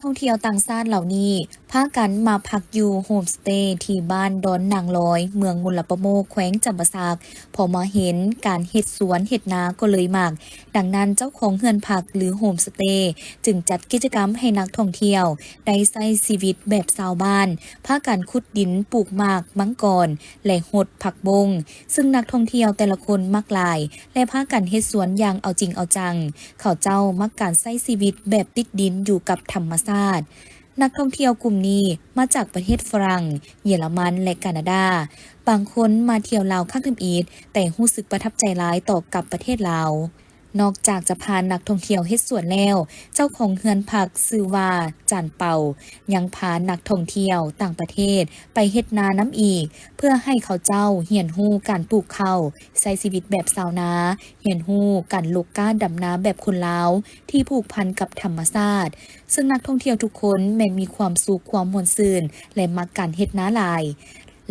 ທ່ອງທ່ຽວຕ່າງຊາດເຫຼົ່ານີ້ ພາກັນມາພັກຢູ່ໂຮມສະເຕທີ່ບ້ານດອນນາງລອຍ ເມືອງມຸນລະປະໂມກ ແຂວງຈຳປາສັກ. ພໍມາເຫັນການເຮັດສວນເຮັດນາກໍເລີຍມັກ. ດັ່ງນັ້ນ ເຈົ້າຂອງເຮືອນພັກ ຫຼື ໂຮມສະເຕ ຈຶ່ງຈັດກິດຈະກຳໃຫ້ນັກທ່ອງທ່ຽວໄດ້ໃຊ້ຊີວິດແບບຊາວບ້ານ, ພາກັນຂຸດດິນປູກໝາກມັງກອນ ແລະ ຫົດຜັກບົ້ງ, ຊຶ່ງນັກທ່ອງທ່ຽວແຕ່ລະຄົນມັກຫຼາຍ ແລະ ພາກັນເຮັດສວນຢ່າງເອົາຈິງເອົາຈັງ. ເຂົາເຈົ້າມັກການໃຊ້ຊີວິດແບບຕິດດິນຢູ່ກັບທຳມະຊາດ. ນັກທ່ອງທ່ຽວກຸ່ມນີ້ມາຈາກປະເທດຝຣັ່ງ, ເຢຍລະມັນ ແລະ ການາດາ. ບາງຄົນມາທ່ຽວລາວຄັ້ງທຳອິດ, ແຕ່ຮູ້ສຶກປະທັບໃຈຫຼາຍຕໍ່ກັບປະເທດລາວ. ນອກຈາກຈະພານັກທ່ອງທ່ຽວເຮັດສວນແລ້ວ, ເຈົ້າຂອງເຮືອນພັກຊື່ວ່າ ຈານເປົາ ຍັງພານັກທ່ອງທ່ຽວຕ່າງປະເທດໄປເຮັດນານຳອີກ, ເພື່ອໃຫ້ເຂົາເຈົ້າຮຽນຮູ້ການປູກເຂົ້າ, ໃຊ້ຊີວິດແບບຊາວນາ, ຮຽນຮູ້ການຫຼົກກ້າດຳນາແບບຄົນລາວທີ່ຜູກພັນກັບທຳມະຊາດ, ເຊິ່ງນັກທ່ອງທ່ຽວທຸກຄົນແມ່ນມີຄວາມສຸກ, ຄວາມມ່ວນຊື່ນ ແລະ ມັກການເຮັດນາຫຼາຍ.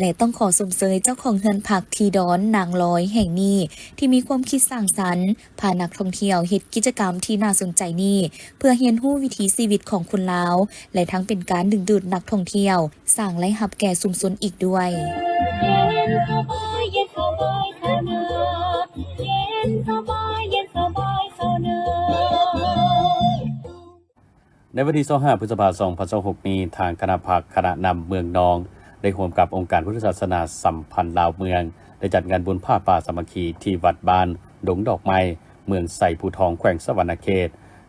ແລະ ຕ້ອງຂໍຊົມເຊີຍເຈົ້າຂອງເຮືອນພັກທີ່ດອນນາງລອຍແຫ່ງນີ້ ທີ່ມີຄວາມຄິດສ້າງສັນ, ພານັກທ່ອງທ່ຽວເຮັດກິດຈະກຳທີ່ໜ້າສົນໃຈນີ້ ເພື່ອຮຽນຮູ້ວິຖີຊີວິດຂອງຄົນລາວ ແລະ ທັງເປັນການດຶງດູດນັກທ່ອງທ່ຽວ, ສ້າງລາຍຮັບແກ່ຊຸມຊົນອີກດ້ວຍ. ເຢັນສະບາຍ ເຢັນສະບາຍ ຊາວນາ ເຢັນສະບາຍ ເຢັນສະບາຍ ຊາວນາ. ໃນວັນທີຊາວຫ້າ ພຶດສະພາ ສອງພັນຊາວຫົກນີ້, ທາງຄະນະພັກຄະນະນຳເມືອງນອງ ໄດ້ຮ່ວມກັບອົງການພຸດທະສາສະໜາສຳພັນລາວເມືອງ ໄດ້ຈັດງານບຸນຜ້າປ່າສາມັກຄີທີ່ວັດບ້ານດົງດອກໄມ້ ເມືອງໄຊພູທອງ ແຂວງສະຫວັນນະເຂດ.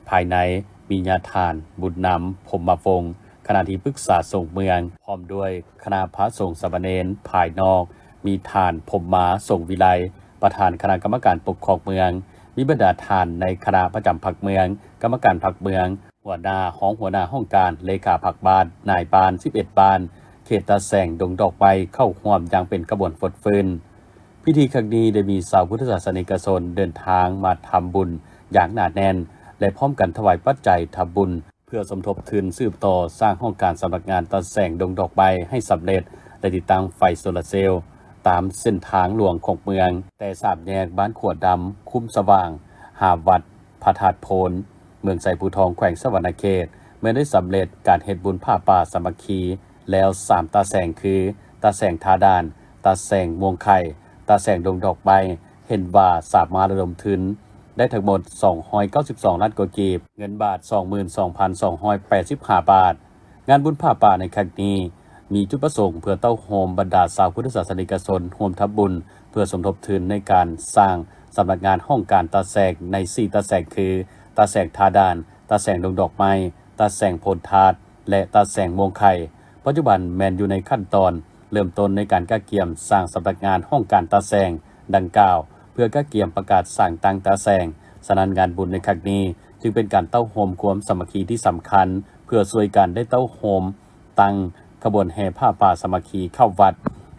ພາຍໃນມີຍາທ່ານ ບຸນນຳ ພົມມະວົງ ຄະນະທີ່ປຶກສາສົງເມືອງ ພ້ອມດ້ວຍຄະນະພະສົງສາມະເນນ. ພາຍນອກມີທ່ານ ພົມມາ ສົງວິໄລ ປະທານຄະນະກຳມະການປົກຄອງເມືອງ, ມີບັນດາທ່ານໃນຄະນະປະຈຳພັກເມືອງ, ກຳມະການພັກເມືອງ, ຫົວໜ້າ, ຮອງຫົວໜ້າຫ້ອງການ, ເລຂາພັກບ້ານ, ນາຍບ້ານສິບເອັດບ້ານ ເຂດຕາແສງດົງດອກໄມ້ ເຂົ້າຮ່ວມຢ່າງເປັນຂະບວນຟົດຟື້ນ. ພິທີຄັ້ງນີ້ໄດ້ມີຊາວພຸດທະສາສະນິກະຊົນເດີນທາງມາທຳບຸນຢ່າງໜາແໜ້ນ ແລະ ພ້ອມກັນຖວາຍປັດໄຈທຳບຸນ ເພື່ອສົມທົບທຶນສືບຕໍ່ສ້າງຫ້ອງການສຳນັກງານຕາແສງດົງດອກໄມ້ໃຫ້ສຳເລັດ ແລະ ຕິດຕັ້ງໄຟໂຊລາເຊວຕາມເສັ້ນທາງຫຼວງຂອງເມືອງ, ແຕ່ສາມແຍກບ້ານຂົວດຳ, ຄຸ້ມສະຫວ່າງ, ຫາວັດພະທາດໂພນ, ເມືອງໄຊພູທອງ ແຂວງສະຫວັນນະເຂດ ແມ່ນໄດ້ສຳເລັດການເຮັດບຸນຜ້າປ່າສາມັກຄີແລ້ວສາມຕາແສງ ຄື ຕາແສງທ່າດ່ານ, ຕາແສງມ່ວງໄຂ່, ຕາແສງດົງດອກໄມ້ ເຫັນວ່າສາມາດລະດົມທຶນໄດ້ທັງໝົດສອງຮ້ອຍເກົ້າສິບສອງລ້ານກວ່າກີບ, ເງິນບາດສອງໝື່ນສອງພັນສອງຮ້ອຍແປດສິບຫ້າບາດ. ງານບຸນຜ້າປ່າໃນຄັ້ງນີ້ ມີຈຸດປະສົງເພື່ອເຕົ້າໂຮມບັນດາຊາວພຸດທະສາສະນິກະຊົນຮ່ວມທຳບຸນ ເພື່ອສົມທົບທຶນໃນການສ້າງສຳນັກງານຫ້ອງການຕາແສງໃນສີ່ຕາແສງ ຄື ຕາແສງທ່າດ່ານ, ຕາແສງດົງດອກໄມ້, ຕາແສງໂພນທາດ ແລະ ຕາແສງມ່ວງໄຂ່. ປັດຈຸບັນແມ່ນຢູ່ໃນຂັ້ນຕອນເລີ່ມຕົ້ນໃນການກະກຽມສ້າງສຳນັກງານຫ້ອງການຕາແສງດັ່ງກ່າວ ເພື່ອກະກຽມປະກາດສ້າງຕັ້ງຕາແສງ. ສະນັ້ນ ງານບຸນໃນຄັ້ງນີ້ຈຶ່ງເປັນການເຕົ້າໂຮມຄວາມສາມັກຄີທີ່ສຳຄັນ ເພື່ອຊ່ວຍກັນໄດ້ເຕົ້າໂຮມຕັ້ງຂະບວນແຫ່ຜ້າປ່າສາມັກຄີເຂົ້າວັດ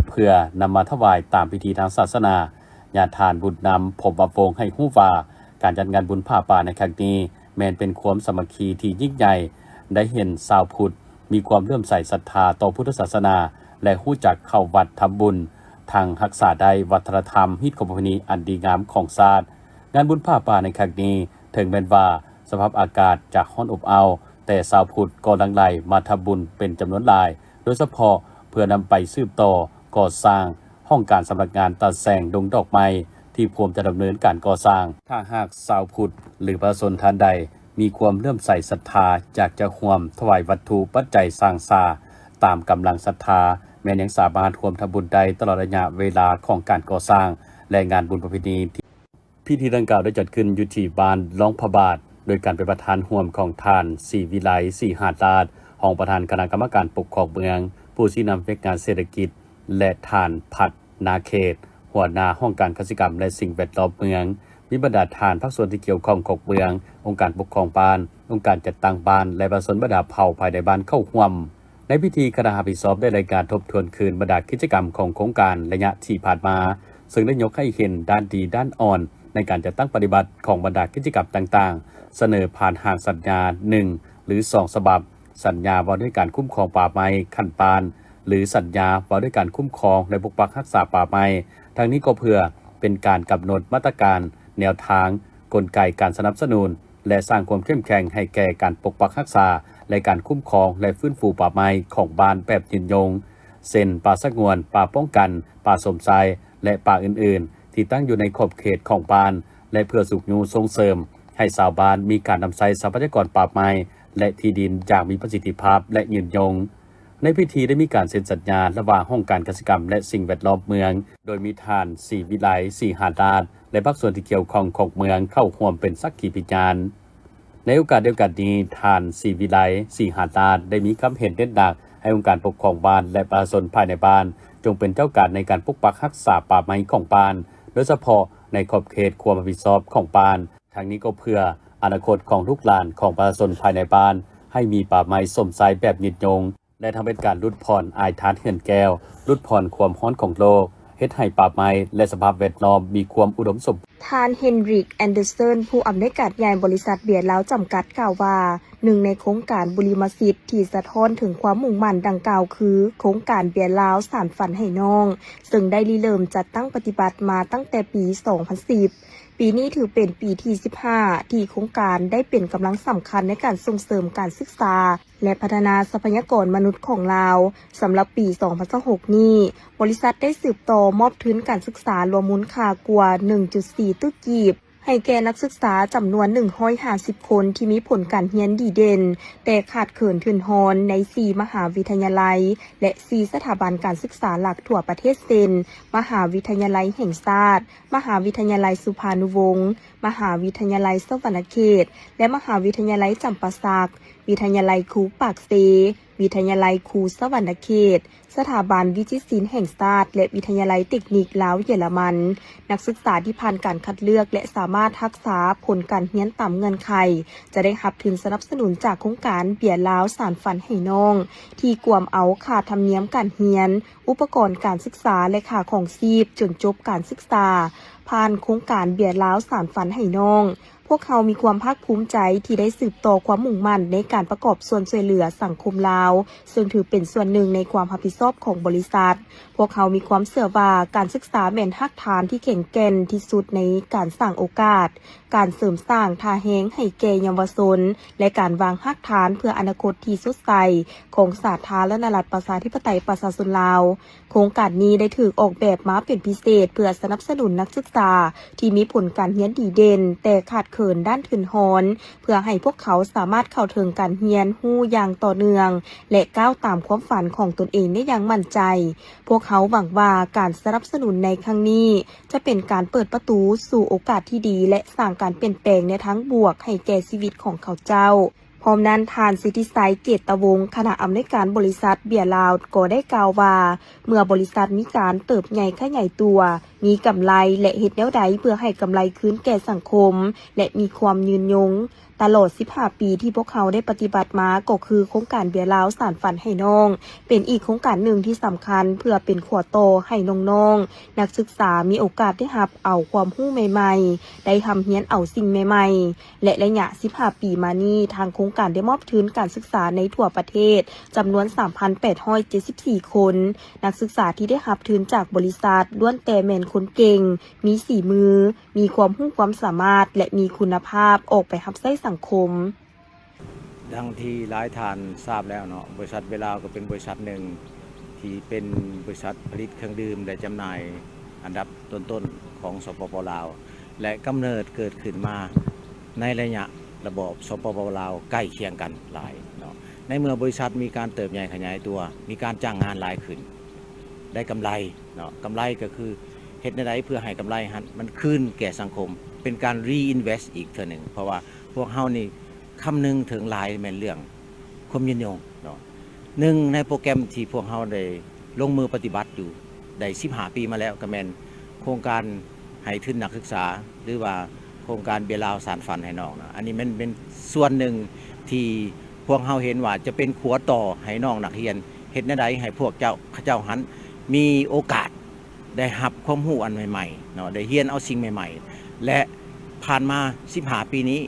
ເພື່ອນຳມາຖວາຍຕາມພິທີທາງສາສະໜາ. ຍາທ່ານ ບຸນນຳ ພົມມະວົງ ໃຫ້ຮູ້ວ່າ ການຈັດງານບຸນຜ້າປ່າໃນຄັ້ງນີ້ ແມ່ນເປັນຄວາມສາມັກຄີທີ່ຍິ່ງໃຫຍ່, ໄດ້ເຫັນຊາວພຸດມີຄວາມເຫຼື້ອມໃສສັດທາຕໍ່ພຸດທະສາສະໜາ ແລະ ຮູ້ຈັກເຂົ້າວັດທຳບຸນ, ທັງຮັກສາໄດ້ວັດທະນະທຳ, ຮີດຄອງປະເພນີອັນດີງາມຂອງຊາດ. ງານບຸນຜ້າປ່າໃນຄັ້ງນີ້ ເຖິງແມ່ນວ່າສະພາບອາກາດຈະຮ້ອນອົບອ້າວ, ແຕ່ຊາວພຸດກໍຫຼັ່ງໄຫຼມາທຳບຸນເປັນຈຳນວນຫຼາຍ, ໂດຍສະເພາະເພື່ອນຳໄປສືບຕໍ່ກໍ່ສ້າງ ຫ້ອງການສຳນັກງານຕາແສງດົງດອກໄມ້ທີ່ພວມຈະດຳເນີນການກໍ່ສ້າງ. ຖ້າຫາກຊາວພຸດ ຫຼື ປະຊາຊົນທ່ານໃດມີຄວາມເຫຼື້ອມໃສສັດທາ ຢາກຈະຮ່ວມຖວາຍວັດຖຸປັດໄຈສ້າງສາຕາມກຳລັງສັດທາ ແມ່ນຍັງສາມາດຮ່ວມທຳບຸນໄດ້ຕະຫຼອດໄລຍະເວລາຂອງການກໍ່ສ້າງ ແລະ ງານບຸນປະເພນີ. ພິທີດັ່ງກ່າວໄດ້ຈັດຂຶ້ນຢູ່ທີ່ບ້ານລ່ອງພະບາດ ໂດຍການເປັນປະທານຮ່ວມຂອງທ່ານ ສີວິໄລ ສີຫາລາດ ຮອງປະທານຄະນະກຳມະການປົກຄອງເມືອງ, ຜູ້ຊີ້ນຳວຽກງານເສດຖະກິດ ແລະ ທ່ານ ພັດ ນາເຂດ ຫົວໜ້າຫ້ອງການກະສິກຳ ແລະ ສິ່ງແວດລ້ອມເມືອງ, ມີບັນດາທ່ານພາກສ່ວນທີ່ກ່ຽວຂ້ອງຂອງເມືອງ, ອົງການປົກຄອງບ້ານ, ອົງການຈັດຕັ້ງບ້ານ ແລະ ປະຊາຊົນບັນດາເຜົ່າພາຍໃນບ້ານເຂົ້າຮ່ວມ. ໃນພິທີ, ຄະນະຮັບຜິດຊອບໄດ້ລາຍງານທົບທວນຄືນບັນດາກິດຈະກຳຂອງໂຄງການໄລຍະທີ່ຜ່ານມາ, ເຊິ່ງໄດ້ຍົກໃຫ້ເຫັນດ້ານດີດ້ານອ່ອນໃນການຈັດຕັ້ງປະຕິບັດຂອງບັນດາກິດຈະກຳຕ່າງໆ, ສະເໜີຜ່ານຮ່າງສັນຍາໜຶ່ງ ຫຼື ສອງສະບັບ, ສັນຍາວ່າດ້ວຍການຄຸ້ມຄອງປ່າໄມ້ຂັ້ນບ້ານ ຫຼື ສັນຍາວ່າດ້ວຍການຄຸ້ມຄອງ ແລະ ປົກປັກຮັກສາປ່າໄມ້. ທັງນີ້ກໍເພື່ອເປັນການກຳນົດມາດຕະການ, ແນວທາງ, ກົນໄກການສະໜັບສະໜູນ ແລະ ສ້າງຄວາມເຂັ້ມແຂງໃຫ້ແກ່ການປົກປັກຮັກສາ ແລະ ການຄຸ້ມຄອງ ແລະ ຟື້ນຟູປ່າໄມ້ຂອງບ້ານແບບຍືນຍົງ ເຊັ່ນ ປ່າສະຫງວນ, ປ່າປ້ອງກັນ, ປ່າສົມຊາຍ ແລະ ປ່າອື່ນໆ ທີ່ຕັ້ງຢູ່ໃນຂອບເຂດຂອງບ້ານ ແລະ ເພື່ອຊຸກຍູ້ສົ່ງເສີມໃຫ້ຊາວບ້ານມີການນຳໃຊ້ຊັບພະຍາກອນປ່າໄມ້ ແລະ ທີ່ດິນຢ່າງມີປະສິດທິພາບ ແລະ ຍືນຍົງ. ໃນພິທີໄດ້ມີການເຊັນສັນຍາລະຫວ່າງຫ້ອງການກະສິກຳ ແລະ ສິ່ງແວດລ້ອມເມືອງ ໂດຍມີທ່ານ ສີວິໄລ ສີຫາລາດ ແລະ ພາກສ່ວນທີ່ກ່ຽວຂ້ອງຂອງເມືອງເຂົ້າຮ່ວມເປັນສັກຂີພິຍານ. ໃນໂອກາດດຽວກັນນີ້, ທ່ານ ສີວິໄລ ສີຫາລາດ ໄດ້ມີຄຳເຫັນເນັ້ນໜັກໃຫ້ອົງການປົກຄອງບ້ານ ແລະ ປະຊາຊົນພາຍໃນບ້ານ ຈົ່ງເປັນເຈົ້າການໃນການປົກປັກຮັກສາປ່າໄມ້ຂອງບ້ານ, ໂດຍສະເພາະໃນຂອບເຂດຄວາມຮັບຜິດຊອບຂອງບ້ານ. ທັງນີ້ກໍເພື່ອອະນາຄົດຂອງລູກຫຼານຂອງປະຊາຊົນພາຍໃນບ້ານ ໃຫ້ມີປ່າໄມ້ສົມໃຊ້ແບບຍືນຍົງ ແລະ ທຳເປັນການຫຼຸດຜ່ອນອາຍທານເຮືອນແກ້ວ, ຫຼຸດຜ່ອນຄວາມຮ້ອນຂອງໂລກ, ເຮັດໃຫ້ປ່າໄມ້ ແລະ ສະພາບແວດລ້ອມມີຄວາມອຸດົມສົມ. ທ່ານ ເຮນຣິກ ແອນເດີເຊີນ ຜູ້ອຳນວຍການໃຫຍ່ບໍລິສັດເບຍລາວຈຳກັດ ກ່າວວ່າ ໜຶ່ງໃນໂຄງການບຸລິມະສິດທີ່ສະທ້ອນເຖິງຄວາມມຸ່ງໝັ້ນດັ່ງກ່າວ ຄື ໂຄງການເບຍລາວສານຝັນໃຫ້ນ້ອງ, ເຊິ່ງໄດ້ລິເລີ່ມຈັດຕັ້ງປະຕິບັດມາຕັ້ງແຕ່ປີສອງພັນສິບ. ປີນີ້ຖືເປັນປີທີສິບຫ້າ ທີ່ໂຄງການໄດ້ເປັນກຳລັງສຳຄັນໃນການສົ່ງເສີມການສຶກສາ ແລະ ພັດທະນາຊັບພະຍາກອນມະນຸດຂອງລາວ. ສຳລັບປີສອງພັນຊາວຫົກນີ້, ບໍລິສັດໄດ້ສືບຕໍ່ມອບທຶນການສຶກສາລວມມູນຄ່າກວ່າໜຶ່ງຈຸດສີ່ຕື້ກີບ ໃຫ້ແກ່ນັກສຶກສາຈຳນວນໜຶ່ງຮ້ອຍຫ້າສິບຄົນ ທີ່ມີຜົນການຮຽນດີເດັ່ນ, ແຕ່ຂາດເຂີນທຶນຮອນໃນສີ່ມະຫາວິທະຍາໄລ ແລະ ສີ່ສະຖາບັນການສຶກສາຫຼັກທົ່ວປະເທດ ເຊັ່ນ ມະຫາວິທະຍາໄລແຫ່ງຊາດ, ມະຫາວິທະຍາໄລສຸພານຸວົງ, ມະຫາວິທະຍາໄລສະຫວັນນະເຂດ ແລະ ມະຫາວິທະຍາໄລຈຳປາສັກ, ວິທະຍາໄລຄູປາກເຊ, ວິທະຍາໄລຄູສະຫວັນນະເຂດ, ສະຖາບັນວິຈິດສິນແຫ່ງຊາດ ແລະ ວິທະຍາໄລເຕັກນິກລາວເຢຍລະມັນ. ນັກສຶກສາທີ່ຜ່ານການຄັດເລືອກ ແລະ ສາມາດຮັກສາຜົນການຮຽນຕາມເງື່ອນໄຂ ຈະໄດ້ຮັບທຶນສະໜັບສະໜູນຈາກໂຄງການເບຍລາວສານຝັນໃຫ້ນ້ອງ ທີ່ກວມເອົາຄ່າທຳນຽມການຮຽນ, ອຸປະກອນການສຶກສາ ແລະ ຄ່າຄອງຊີບຈົນຈົບການສຶກສາ ຜ່ານໂຄງການເບຍລາວສານຝັນໃຫ້ນ້ອງ. ພວກເຮົາມີຄວາມພາກພູມໃຈທີ່ໄດ້ສືບຕໍ່ຄວາມມຸ່ງໝັ້ນໃນການປະກອບສ່ວນຊ່ວຍເຫຼືອສັງຄົມລາວ, ເຊິ່ງຖືເປັນສ່ວນໜຶ່ງໃນຄວາມຮັບຜິດຊອບຂອງບໍລິສັດ. ພວກເຮົາມີຄວາມເຊື່ອວ່າການສຶກສາແມ່ນຮາກຖານທີ່ແຂງແກ່ນທີ່ສຸດໃນການສ້າງໂອກາດ, ການເສີມສ້າງທ່າແຮງໃຫ້ແກ່ເຍົາວະຊົນ ແລະ ການວາງຮາກຖານເພື່ອອະນາຄົດທີ່ສົດໃສຂອງສາທາລະນະລັດປະຊາທິປະໄຕປະຊາຊົນລາວ. ໂຄງການນີ້ໄດ້ຖືກອອກແບບມາເປັນພິເສດ ເພື່ອສະໜັບສະໜູນນັກສຶກສາທີ່ມີຜົນການຮຽນດີເດັ່ນ ແຕ່ຂາດເຂີນດ້ານທຶນຮອນ ເພື່ອໃຫ້ພວກເຂົາສາມາດເຂົ້າເຖິງການຮຽນຮູ້ຢ່າງຕໍ່ເນື່ອງ ແລະ ກ້າວຕາມຄວາມຝັນຂອງຕົນເອງໄດ້ຢ່າງໝັ້ນໃຈ. ພວກເຮົາຫວັງວ່າການສະໜັບສະໜູນໃນຄັ້ງນີ້ ຈະເປັນການເປີດປະຕູສູ່ໂອກາດທີ່ດີ ແລະ ສ້າງການປ່ຽນແປງໃນທາງບວກໃຫ້ແກ່ຊີວິດຂອງເຂົາເຈົ້າ. ພ້ອມນັ້ນ, ທ່ານ ສິດທິໄຊ ເກດຕະວົງ ຄະນະອຳນວຍການບໍລິສັດເບຍລາວ ກໍໄດ້ກ່າວວ່າ ເມື່ອບໍລິສັດມີການເຕີບໃຫຍ່ຂະຫຍາຍຕົວ, ມີກຳໄລ ແລະ ເຮັດແນວໃດເພື່ອໃຫ້ກຳໄລຄືນແກ່ສັງຄົມ ແລະ ມີຄວາມຍືນຍົງ. ຕະຫຼອດສິບຫ້າປີທີ່ພວກເຮົາໄດ້ປະຕິບັດມາ ກໍຄືໂຄງການເບຍລາວສານຝັນໃຫ້ນ້ອງ ເປັນອີກໂຄງການໜຶ່ງທີ່ສຳຄັນເພື່ອເປັນຂົວຕໍ່ໃຫ້ນ້ອງໆ ນັກສຶກສາມີໂອກາດໄດ້ຮັບເອົາຄວາມຮູ້ໃໝ່ໆ, ໄດ້ຮ່ຳຮຽນເອົາສິ່ງໃໝ່ໆ. ແລະ ໄລຍະສິບຫ້າປີມານີ້, ທາງໂຄງການໄດ້ມອບທຶນການສຶກສາໃນທົ່ວປະເທດຈຳນວນສາມພັນແປດຮ້ອຍເຈັດສິບສີ່ຄົນ. ນັກສຶກສາທີ່ໄດ້ຮັບທຶນຈາກບໍລິສັດ ລ້ວນແຕ່ແມ່ນຄົນເກັ່ງ, ມີສີມື, ມີຄວາມຮູ້ຄວາມສາມາດ ແລະ ມີຄຸນນະພາບອອກໄປຮັບໃຊ້ສັງຄົມ. ດັ່ງທີ່ຫຼາຍທ່ານຊາບແລ້ວເນາະ, ບໍລິສັດເບຍລາວກໍເປັນບໍລິສັດໜຶ່ງທີ່ເປັນບໍລິສັດຜະລິດເຄື່ອງດື່ມ ແລະ ຈຳໜ່າຍອັນດັບຕົ້ນໆຂອງ ສປປ ລາວ ແລະ ກຳເນີດເກີດຂຶ້ນມາໃນໄລຍະລະບອບ ສປປ ລາວ ໃກ້ຄຽງກັນຫຼາຍເນາະ. ໃນເມື່ອບໍລິສັດມີການເຕີບໃຫຍ່ຂະຫຍາຍຕົວ, ມີການຈ້າງງານຫຼາຍຂຶ້ນ, ໄດ້ກຳໄລເນາະ, ກຳໄລກໍຄືເຮັດແນວໃດເພື່ອໃຫ້ກຳໄລຫັ້ນມັນຄືນແກ່ສັງຄົມ, ເປັນການ reinvest ອີກເທື່ອໜຶ່ງ, ເພາະວ່າພວກເຮົານີ້ຄຳນຶງເຖິງຫຼາຍແມ່ນເລື່ອງຄວາມຍືນຍົງເນາະ. ໜຶ່ງໃນໂປຣແກຣມທີ່ພວກເຮົາໄດ້ລົງມືປະຕິບັດຢູ່ໄດ້ສິບຫ້າປີມາແລ້ວ ກໍແມ່ນໂຄງການໃຫ້ທຶນນັກສຶກສາ ຫຼືວ່າໂຄງການເບຍລາວສານຝັນໃຫ້ນ້ອງນະ. ອັນນີ້ແມ່ນເປັນສ່ວນໜຶ່ງທີ່ພວກເຮົາເຫັນວ່າຈະເປັນຂົວຕໍ່ໃຫ້ນ້ອງນັກຮຽນ ເຮັດແນວໃດໃຫ້ພວກເຈົ້າ ເຂົາເຈົ້າຫັ້ນມີໂອກາດ ໄດ້ຮັບຄວາມຮູ້ອັນໃໝ່ໆເນາະ, ໄດ້ຮຽນເອົາສິ່ງໃໝ່ໆ ແລະ ຜ່ານມາສິບຫ້າປີນີ້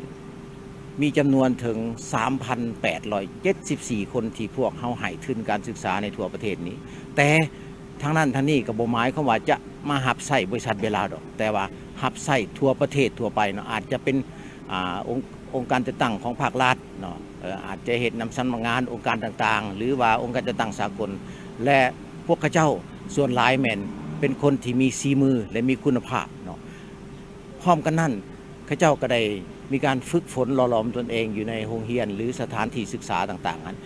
ມີຈຳນວນເຖິງສາມພັນແປດຮ້ອຍເຈັດສິບສີ່ຄົນທີ່ພວກເຮົາໃຫ້ທຶນການສຶກສາໃນທົ່ວປະເທດນີ້. ແຕ່ທັງນັ້ນທັງນີ້ກໍບໍ່ໝາຍຄວາມວ່າຈະມາຮັບໃຊ້ບໍລິສັດເບຍລາວດອກ, ແຕ່ວ່າຮັບໃຊ້ທົ່ວປະເທດທົ່ວໄປເນາະ, ອາດຈະເປັນ ອາ ອົງ ອົງການຈັດຕັ້ງຂອງພາກລັດເນາະ, ເອີ່ ອາດຈະເຮັດນຳສຳນັກງານອົງການຕ່າງໆ ຫຼືວ່າອົງການຈັດຕັ້ງສາກົນ ແລະ ພວກເຂົາເຈົ້າສ່ວນຫຼາຍແມ່ນເປັນຄົນທີ່ມີສີມື ແລະ ມີຄຸນນະພາບເນາະ. ພ້ອມກັນນັ້ນ ເຂົາເຈົ້າກໍໄດ້ມີການຝຶກຝົນຫຼໍ່ຫຼອມຕົນເອງຢູ່ໃນໂຮງຮຽນ ຫຼື ສະຖານທີ່ສຶກສາຕ່າງໆນັ້ນ.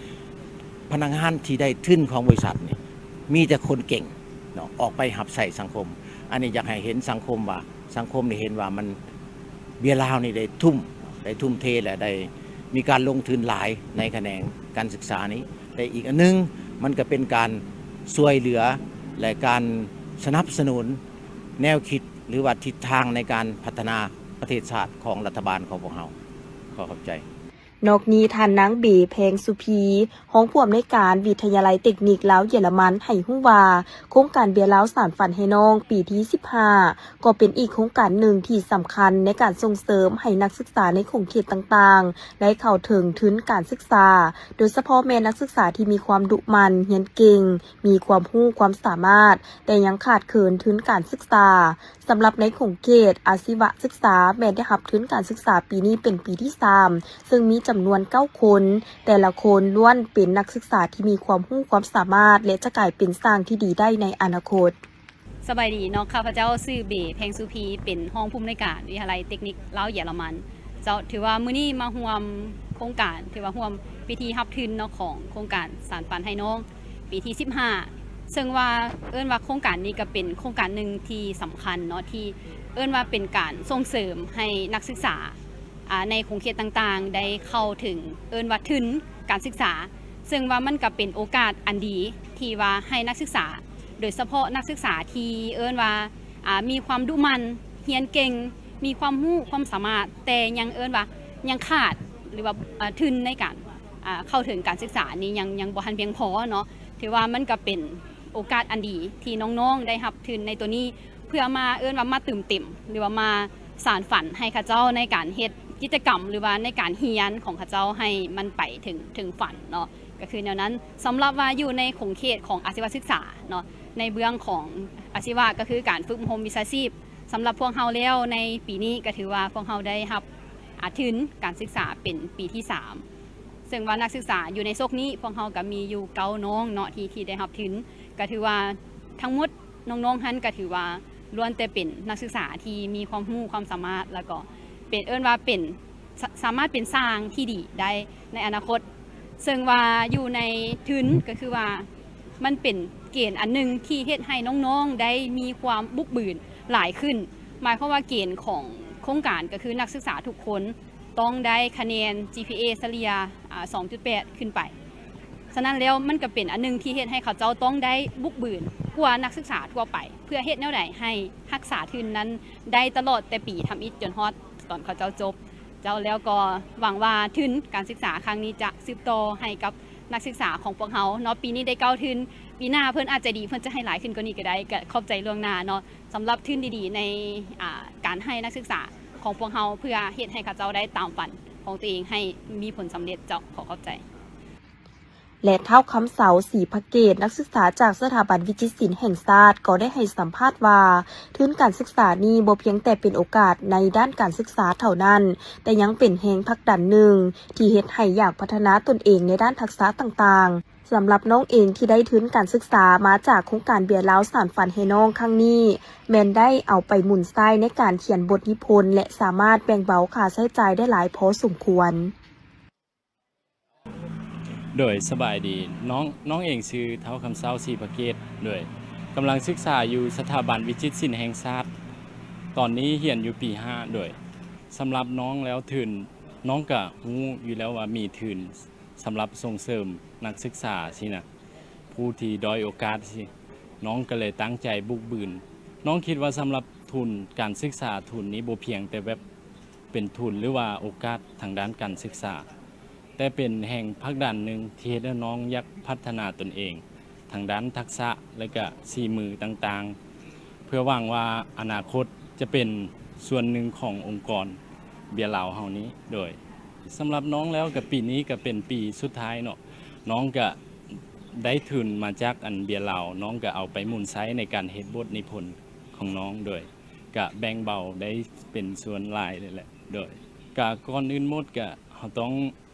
ພະນັກງານທີ່ໄດ້ທຶນຂອງບໍລິສັດນີ້ ມີແຕ່ຄົນເກັ່ງເນາະ ອອກໄປຮັບໃຊ້ສັງຄົມ. ອັນນີ້ຢາກໃຫ້ເຫັນສັງຄົມວ່າ ສັງຄົມນີ້ເຫັນວ່າມັນ ເບຍລາວນີ້ໄດ້ທຸ່ມ ໄດ້ທຸ່ມເທ ແລະ ໄດ້ມີການລົງທຶນຫຼາຍໃນຂະແໜງການສຶກສານີ້ ແລະ ອີກອັນໜຶ່ງ ມັນກໍເປັນການຊ່ວຍເຫຼືອ ແລະ ການສະໜັບສະໜູນແນວຄິດ ຫຼືວ່າທິດທາງໃນການພັດທະນາປະເທດຊາດຂອງລັດຖະບານຂອງພວກເຮົາ. ຂໍຂອບໃຈ. ນອກນີ້ ທ່ານນາງ ເບ ແພງສຸພີ ຮອງຜູ້ອຳນວຍການວິທະຍາໄລເຕັກນິກລາວເຢຍລະມັນ ໃຫ້ຮູ້ວ່າ ໂຄງການເບຍລາວສານຝັນໃຫ້ນ້ອງ ປີທີສິບຫ້າ ກໍເປັນອີກໂຄງການໜຶ່ງທີ່ສຳຄັນໃນການສົ່ງເສີມໃຫ້ນັກສຶກສາໃນຂົງເຂດຕ່າງໆ ໄດ້ເຂົ້າເຖິງທຶນການສຶກສາ, ໂດຍສະເພາະແມ່ນນັກສຶກສາທີ່ມີຄວາມດຸໝັ່ນ, ຮຽນເກັ່ງ, ມີຄວາມຮູ້ຄວາມສາມາດ, ແຕ່ຍັງຂາດເຂີນທຶນການສຶກສາ. ສຳລັບໃນຂົງເຂດອາຊີວະສຶກສາ ແມ່ນໄດ້ຮັບທຶນການສຶກສາປີນີ້ເປັນປີທີສາມ ເຊິ່ງມີຈຳນວນເກົ້າຄົນ, ແຕ່ລະຄົນລ້ວນເປັນນັກສຶກສາທີ່ມີຄວາມຮູ້ຄວາມສາມາດ ແລະ ຈະກາຍເປັນຊ່າງທີ່ດີໄດ້ໃນອະນາຄົດ. ສະບາຍດີເນາະ, ຂ້າພະເຈົ້າຊື່ ເບ ແພງສຸພີ ເປັນຮອງຜູ້ອຳນວຍການວິທະຍາໄລເຕັກນິກລາວເຢຍລະມັນ. ເຈົ້າ, ຖືວ່າມື້ນີ້ມາຮ່ວມໂຄງການ, ຖືວ່າຮ່ວມພິທີຮັບທຶນເນາະ ຂອງໂຄງການສານຝັນໃຫ້ນ້ອງ ປີທີສິບຫ້າ ເຊິ່ງວ່າເອີ້ນວ່າໂຄງການນີ້ກໍເປັນໂຄງການໜຶ່ງທີ່ສຳຄັນເນາະ ທີ່ເອີ້ນວ່າເປັນການສົ່ງເສີມໃຫ້ນັກສຶກສາ ອາ ໃນຂົງເຂດຕ່າງໆ ໄດ້ເຂົ້າເຖິງ ເອີ້ນວ່າທຶນການສຶກສາ ເຊິ່ງວ່າມັນກໍເປັນໂອກາດອັນດີທີ່ວ່າໃຫ້ນັກສຶກສາ ໂດຍສະເພາະນັກສຶກສາທີ່ເອີ້ນວ່າ ອາ ມີຄວາມດຸໝັ່ນ, ຮຽນເກັ່ງ, ມີຄວາມຮູ້ຄວາມສາມາດ ແຕ່ຍັງເອີ້ນວ່າຍັງຂາດ ຫຼືວ່າ ອາ ທຶນໃນການ ອາ ເຂົ້າເຖິງການສຶກສານີ້ຍັງ ຍັງບໍ່ທັນພຽງພໍເນາະ. ຖືວ່າມັນກໍເປັນໂອກາດອັນດີທີ່ນ້ອງໆໄດ້ຮັບທຶນໃນໂຕນີ້ ເພື່ອມາ ເອີ້ນວ່າມາເຕີມເຕັມ ຫຼືວ່າມາສານຝັນໃຫ້ເຂົາເຈົ້າໃນການເຮັດກິດຈະກຳ ຫຼືວ່າໃນການຮຽນຂອງເຂົາເຈົ້າໃຫ້ມັນໄປເຖິງ ເຖິງຝັນເນາະ ກໍຄືແນວນັ້ນ. ສຳລັບວ່າຢູ່ໃນຂົງເຂດຂອງອາຊີວະສຶກສາເນາະ ໃນເບື້ອງຂອງອາຊີວະ ກໍຄືການຝຶກອົບຮົມວິຊາຊີບ ສຳລັບພວກເຮົາແລ້ວໃນປີນີ້ກໍຖືວ່າພວກເຮົາໄດ້ຮັບ ອາ ທຶນການສຶກສາເປັນປີທີສາມ ເຊິ່ງວ່ານັກສຶກສາຢູ່ໃນສົກນີ້ ພວກເຮົາກໍມີຢູ່ເກົ້ານ້ອງເນາະ ທີ່ ທີ່ໄດ້ຮັບທຶນ. ກໍຖືວ່າທັງໝົດນ້ອງໆຫັ້ນ ກໍຖືວ່າລ້ວນແຕ່ເປັນນັກສຶກສາທີ່ມີຄວາມຮູ້ຄວາມສາມາດ ແລ້ວກໍເປັນ ເອີ້ນວ່າເປັນ ສະ ສາມາດເປັນຊ່າງທີ່ດີໄດ້ໃນອະນາຄົດ. ເຊິ່ງວ່າຢູ່ໃນທຶນ ກໍຄືວ່າມັນເປັນເກນອັນໜຶ່ງທີ່ເຮັດໃຫ້ນ້ອງໆໄດ້ມີຄວາມບຸກບືນຫຼາຍຂຶ້ນ. ໝາຍຄວາມວ່າເກນຂອງໂຄງການ ກໍຄືນັກສຶກສາທຸກຄົນ ຕ້ອງໄດ້ຄະແນນ ຈີພີເອ ສະເລ່ຍ ອາ ສອງຈຸດແປດ ຂຶ້ນໄປ. ສະນັ້ນແລ້ວ ມັນກໍເປັນອັນໜຶ່ງທີ່ເຮັດໃຫ້ເຂົາເຈົ້າຕ້ອງໄດ້ບຸກບືນກວ່ານັກສຶກສາທົ່ວໄປ ເພື່ອເຮັດແນວໃດໃຫ້ຮັກສາທຶນນັ້ນໄດ້ຕະຫຼອດແຕ່ປີທຳອິດຈົນຮອດຕອນເຂົາເຈົ້າຈົບ. ເຈົ້າ ແລ້ວກໍຫວັງວ່າທຶນການສຶກສາຄັ້ງນີ້ຈະສືບຕໍ່ໃຫ້ກັບນັກສຶກສາຂອງພວກເຮົາເນາະ. ປີນີ້ໄດ້ເກົ້າທຶນ, ປີໜ້າເພິ່ນອາດໃຈດີ ເພິ່ນຈະໃຫ້ຫຼາຍຂຶ້ນກວ່ານີ້ກໍໄດ້. ກໍຂອບໃຈລ່ວງໜ້າເນາະ ສຳລັບທຶນດີໆໃນ ອາ ການໃຫ້ນັກສຶກສາຂອງພວກເຮົາ ເພື່ອເຮັດໃຫ້ເຂົາເຈົ້າໄດ້ຕາມຝັນຂອງຕົວເອງໃຫ້ມີຜົນສຳເລັດ. ເຈົ້າ ຂໍຂອບໃຈ. ແລະ ທ້າວ ຄຳເສົາ ສີພະເກດ ນັກສຶກສາຈາກສະຖາບັນວິຈິດສິນແຫ່ງຊາດ ກໍໄດ້ໃຫ້ສຳພາດວ່າ ທຶນການສຶກສານີ້ບໍ່ພຽງແຕ່ເປັນໂອກາດໃນດ້ານການສຶກສາເທົ່ານັ້ນ, ແຕ່ຍັງເປັນແຮງຜັກດັນໜຶ່ງທີ່ເຮັດໃຫ້ຢາກພັດທະນາຕົນເອງໃນດ້ານທັກສະຕ່າງໆ. ສຳລັບນ້ອງເອງທີ່ໄດ້ທຶນການສຶກສາມາຈາກໂຄງການເບຍລາວສານຝັນໃຫ້ນ້ອງຄັ້ງນີ້ ແມ່ນໄດ້ເອົາໄປໝູນໃຊ້ໃນການຂຽນບົດນິພົນ ແລະ ສາມາດແບ່ງເບົາຄ່າໃຊ້ຈ່າຍໄດ້ຫຼາຍພໍສົມຄວນ. ໂດຍ ສະບາຍດີ ນ້ອງ ນ້ອງເອງຊື່ທ້າວ ຄຳເສົາ ສີພະເກດ ໂດຍ ກຳລັງສຶກສາຢູ່ສະຖາບັນວິຈິດສິນແຫ່ງຊາດ ຕອນນີ້ຮຽນຢູ່ປີຫ້າ ໂດຍ ສຳລັບນ້ອງແລ້ວທຶນ ນ້ອງກະຮູ້ຢູ່ແລ້ວວ່າມີທຶນ ສຳລັບສົ່ງເສີມນັກສຶກສາຊີ້ນະ ຜູ້ທີ່ດ້ອຍໂອກາດຊີ້ ນ້ອງກໍເລີຍຕັ້ງໃຈບຸກບືນ. ນ້ອງຄິດວ່າສຳລັບທຶນການສຶກສາ ທຶນນີ້ບໍ່ພຽງແຕ່ແບບເປັນທຶນ ຫຼືວ່າໂອກາດທາງດ້ານການສຶກສາ, ແຕ່ເປັນແຮງຜັກດັນໜຶ່ງທີ່ເຮັດໃຫ້ນ້ອງຢາກພັດທະນາຕົນເອງ ທາງດ້ານທັກສະ ແລະກະສີມືຕ່າງໆ ເພື່ອຫວັງວ່າອະນາຄົດຈະເປັນສ່ວນໜຶ່ງຂອງອົງກອນເບຍລາວເຮົານີ້. ໂດຍ ສຳລັບນ້ອງແລ້ວກະປີນີ້ກະເປັນປີສຸດທ້າຍເນາະ, ນ້ອງກະໄດ້ທຶນມາຈາກອັນເບຍລາວ, ນ້ອງກະເອົາໄປໝູນໃຊ້ໃນການເຮັດບົດນິພົນຂອງນ້ອງ, ໂດຍ ກະແບ່ງເບົາໄດ້ເປັນສ່ວນຫຼາຍເລີຍແຫຼະ. ໂດຍ ກະກ່ອນອື່ນໝົດກະເຮົາຕ້ອງ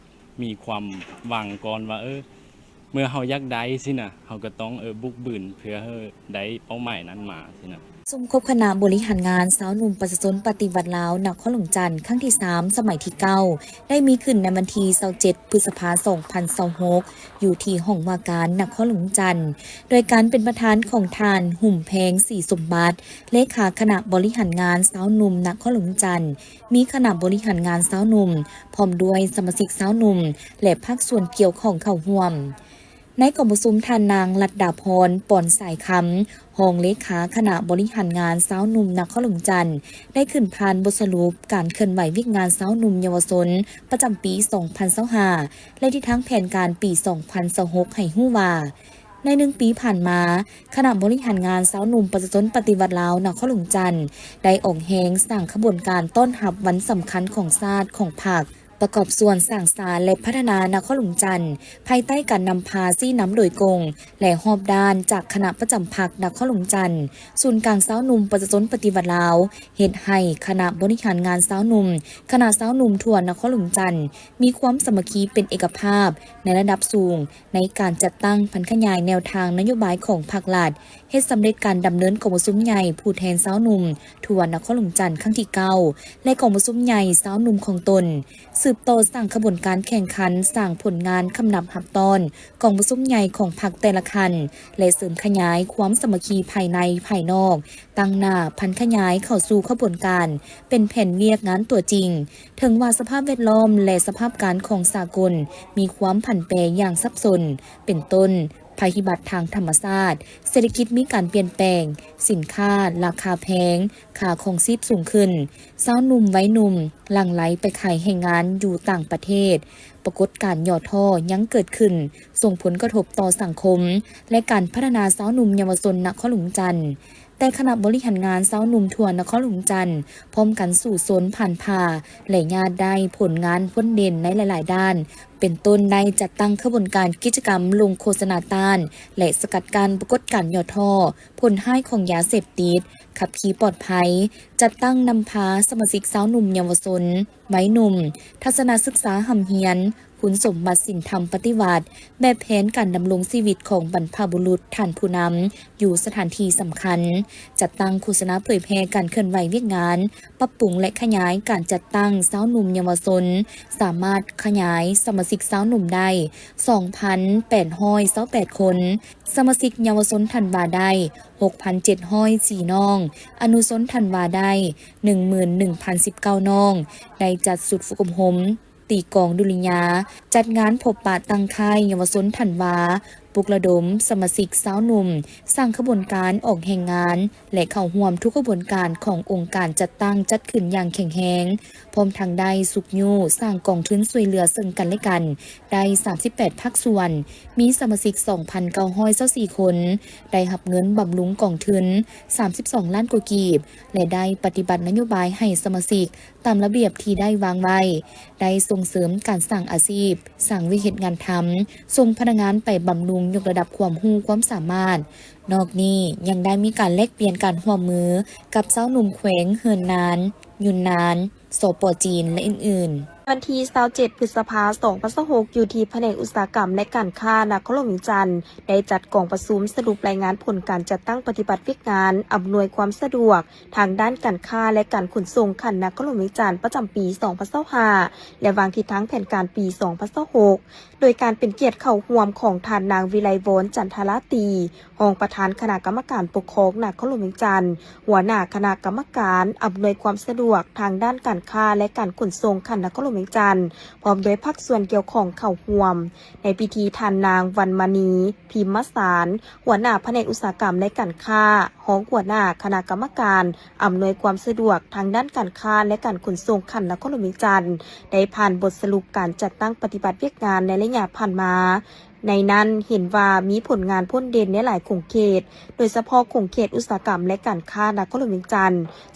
ມີຄວາມຫວັງກ່ອນວ່າ ເອີ ເມື່ອເຮົາຢາກໄດ້ຊີ້ນະ ເຮົາກໍຕ້ອງ ເອີ ບຸກບືນເພື່ອໃຫ້ໄດ້ເປົ້າໝາຍນັ້ນມາຊີ້ນະ. ປະຊຸມຄົບຄະນະບໍລິຫານງານຊາວໜຸ່ມປະຊາຊົນປະຕິວັດລາວນະຄອນຫຼວງຈັນ ຄັ້ງທີສາມ ສະໄໝທີເກົ້າ ໄດ້ມີຂຶ້ນໃນວັນທີຊາວເຈັດ ພຶດສະພາ ສອງພັນຊາວຫົກ ຢູ່ທີ່ຫ້ອງວ່າການນະຄອນຫຼວງຈັນ ໂດຍການເປັນປະທານຂອງທ່ານ ຫຸ້ມແພງ ສີສົມບັດ ເລຂາຄະນະບໍລິຫານງານຊາວໜຸ່ມນະຄອນຫຼວງຈັນ, ມີຄະນະບໍລິຫານງານຊາວໜຸ່ມ ພ້ອມດ້ວຍສະມາຊິກຊາວໜຸ່ມ ແລະ ພາກສ່ວນກ່ຽວຂ້ອງເຂົ້າຮ່ວມ. ໃນກອງປະຊຸມ ທ່ານນາງ ລັດດາພອນ ປອນສາຍຄຳ ຮອງເລຂາຄະນະບໍລິຫານງານຊາວໜຸ່ມນະຄອນຫຼວງຈັນ ໄດ້ຂຶ້ນຜ່ານບົດສະຫຼຸບການເຄື່ອນໄຫວວຽກງານຊາວໜຸ່ມເຍົາວະຊົນປະຈຳປີສອງພັນຊາວຫ້າ ແລະ ທິດທາງແຜນການປີສອງພັນຊາວຫົກ ໃຫ້ຮູ້ວ່າ ໃນໜຶ່ງປີຜ່ານມາ, ຄະນະບໍລິຫານງານຊາວໜຸ່ມປະຊາຊົນປະຕິວັດລາວນະຄອນຫຼວງຈັນ ໄດ້ອອກແຮງສ້າງຂະບວນການຕ້ອນຮັບວັນສຳຄັນຂອງຊາດ, ຂອງພັກ, ປະກອບສ່ວນສ້າງສານ ແລະ ພັດທະນານະຄອນຫຼວງຈັນ ພາຍໃຕ້ການນຳພາຊີ້ນຳໂດຍກົງ ແລະ ຮອບດ້ານຈາກຄະນະປະຈຳພັກນະຄອນຫຼວງຈັນ, ສູນກາງຊາວໜຸ່ມປະຊາຊົນປະຕິວັດລາວ, ເຮັດໃຫ້ຄະນະບໍລິຫານງານຊາວໜຸ່ມ, ຄະນະຊາວໜຸ່ມທົ່ວນະຄອນຫຼວງຈັນ ມີຄວາມສາມັກຄີເປັນເອກະພາບໃນລະດັບສູງ ໃນການຈັດຕັ້ງຜັນຂະຫຍາຍແນວທາງນະໂຍບາຍຂອງພັກລັດ, ເຮັດສຳເລັດການດຳເນີນກອງປະຊຸມໃຫຍ່ຜູ້ແທນຊາວໜຸ່ມທົ່ວນະຄອນຫຼວງຈັນຄັ້ງທີເກົ້າ ແລະ ກອງປະຊຸມໃຫຍ່ຊາວໜຸ່ມຂອງຕົນ, ສືບຕໍ່ສ້າງຂະບວນການແຂ່ງຂັນ, ສ້າງຜົນງານຄຳນັບຮັບຕ້ອນກອງປະຊຸມໃຫຍ່ຂອງພັກແຕ່ລະຂັ້ນ ແລະ ເສີມຂະຫຍາຍຄວາມສາມັກຄີພາຍໃນພາຍນອກ, ຕັ້ງໜ້າຜັນຂະຫຍາຍເຂົ້າສູ່ຂະບວນການເປັນແຜນວຽກງານຕົວຈິງ. ເຖິງວ່າສະພາບແວດລ້ອມ ແລະ ສະພາບການຂອງສາກົນມີຄວາມຜັນແປຢ່າງສັບສົນ, ເປັນຕົ້ນ ໄພພິບັດທາງທຳມະຊາດ, ເສດຖະກິດມີການປ່ຽນແປງ, ສິນຄ້າລາຄາແພງ, ຄ່າຄອງຊີບສູງຂຶ້ນ, ຊາວໜຸ່ມໄວໜຸ່ມຫຼັ່ງໄຫຼໄປຂາຍແຮງງານຢູ່ຕ່າງປະເທດ, ປາກົດການຫຍໍ້ທໍ້ຍັງເກີດຂຶ້ນ, ສົ່ງຜົນກະທົບຕໍ່ສັງຄົມ ແລະ ການພັດທະນາຊາວໜຸ່ມເຍົາວະຊົນນະຄອນຫຼວງຈັນ. ແຕ່ຄະນະບໍລິຫານງານຊາວໜຸ່ມທົ່ວນະຄອນຫຼວງຈັນ ພ້ອມກັນສູ້ຊົນ, ຜ່ານຜ່າ ແລະ ຍາດໄດ້ຜົນງານພົ້ນເດັ່ນໃນຫຼາຍໆດ້ານ, ເປັນຕົ້ນໄດ້ຈັດຕັ້ງຂະບວນການກິດຈະກຳລົງໂຄສະນາຕ້ານ ແລະ ສະກັດກັ້ນປາກົດການຫຍໍ້ທໍ້, ຜົນຮ້າຍຂອງຢາເສບຕິດ, ຂັບຂີ່ປອດໄພ, ຈັດຕັ້ງນຳພາສະມາຊິກຊາວໜຸ່ມເຍົາວະຊົນ, ໄວໜຸ່ມ, ທັດສະນະສຶກສາຮ່ຳຮຽນ, ຄຸນສົມບັດສິນທຳປະຕິວັດ, ແບບແຜນການດຳລົງຊີວິດຂອງບັນພະບຸລຸດທ່ານຜູ້ນຳຢູ່ສະຖານທີ່ສຳຄັນ, ຈັດຕັ້ງໂຄສະນາເຜີຍແຜ່ການເຄື່ອນໄຫວວຽກງານ, ປັບປຸງ ແລະ ຂະຫຍາຍການຈັດຕັ້ງຊາວໜຸ່ມເຍົາວະຊົນ, ສາມາດຂະຫຍາຍສະມາຊິກຊາວໜຸ່ມໄດ້ສອງພັນແປດຮ້ອຍຊາວແປດຄົນ, ສະມາຊິກເຍົາວະຊົນທັນວາໄດ້ຫົກພັນເຈັດຮ້ອຍສີ່ນ້ອງ, ອະນຸຊົນທັນວາໄດ້ໜຶ່ງໝື່ນໜຶ່ງພັນສິບເກົ້ານ້ອງ, ໄດ້ຈັດຊຸດຝຶກອົບຮົມ ຕີກອງດຸລິຍາ, ຈັດງານພົບປະຕັ້ງຄ້າຍເຍົາວະຊົນທັນວາ, ປຸກລະດົມສະມາຊິກຊາວໜຸ່ມ, ສ້າງຂະບວນການອອກແຮງງານ ແລະ ເຂົ້າຮ່ວມທຸກຂະບວນການຂອງອົງການຈັດຕັ້ງຈັດຂຶ້ນຢ່າງແຂງແຮງ, ພ້ອມທັງໄດ້ຊຸກຍູ້ສ້າງກອງທຶນຊ່ວຍເຫຼືອເຊິ່ງກັນແລະກັນໄດ້ສາມສິບແປດພາກສ່ວນ, ມີສະມາຊິກສອງພັນເກົ້າຮ້ອຍຊາວສີ່ຄົນ, ໄດ້ຮັບເງິນບຳລຸງກອງທຶນສາມສິບສອງລ້ານກວ່າກີບ ແລະ ໄດ້ປະຕິບັດນະໂຍບາຍໃຫ້ສະມາຊິກ ຕາມລະບຽບທີ່ໄດ້ວາງໄວ້, ໄດ້ສົ່ງເສີມການສ້າງອາຊີບ, ສ້າງວຽກເຮັດງານທຳ, ສົ່ງພະນັກງານໄປບຳລຸງຍົກລະດັບຄວາມຮູ້ຄວາມສາມາດ. ນອກນີ້ຍັງໄດ້ມີການແລກປ່ຽນການຮ່ວມມືກັບຊາວໜຸ່ມແຂວງເຮືອນນານ, ຍຸນນານ, ສປ ຈີນ ແລະ ອື່ນໆ. ວັນທີຊາວເຈັດ ພຶດສະພາ ສອງພັນຊາວຫົກ ຢູ່ທີ່ພະແນກອຸດສາຫະກຳ ແລະ ການຄ້ານະຄອນຫຼວງວຽງຈັນ ໄດ້ຈັດກອງປະຊຸມສະຫຼຸບລາຍງານຜົນການຈັດຕັ້ງປະຕິບັດວຽກງານອຳນວຍຄວາມສະດວກ ທາງດ້ານການຄ້າ ແລະ ການຂົນສົ່ງຂັ້ນນະຄອນຫຼວງວຽງຈັນ ປະຈຳປີສອງພັນຊາວຫ້າ ແລະ ວາງທິດທາງແຜນການປີສອງພັນຊາວຫົກ ໂດຍການເປັນກຽດເຂົ້າຮ່ວມຂອງທ່ານນາງ ວິໄລວອນ ຈັນທະລາຕີ ຮອງປະທານຄະນະກຳມະການປົກຄອງນະຄອນຫຼວງວຽງຈັນ, ຫົວໜ້າຄະນະກຳມະການອຳນວຍຄວາມສະດວກທາງດ້ານການຄ້າ ແລະ ການຂົນສົ່ງຂັ້ນນະຄອນຫຼວງວຽງຈັນ, ພ້ອມດ້ວຍພາກສ່ວນກ່ຽວຂ້ອງເຂົ້າຮ່ວມ. ໃນພິທີ ທ່ານນາງ ວັນມະນີ ພິມມະສານ ຫົວໜ້າພະແນກອຸດສາຫະກຳ ແລະ ການຄ້າ, ຮອງຫົວໜ້າຄະນະກຳມະການອຳນວຍຄວາມສະດວກທາງດ້ານການຄ້າ ແລະ ການຂົນສົ່ງຂັ້ນນະຄອນຫຼວງວຽງຈັນ ໄດ້ຜ່ານບົດສະຫຼຸບການຈັດຕັ້ງປະຕິບັດວຽກງານໃນໄລຍະຜ່ານມາ. ໃນນັ້ນເຫັນວ່າມີຜົນງານພົ້ນເດັ່ນໃນຫຼາຍຂົງເຂດ, ໂດຍສະເພາະຂົງເຂດອຸດສາຫະກຳ ແລະ ການຄ້ານະຄອນຫຼວງວຽງຈັນ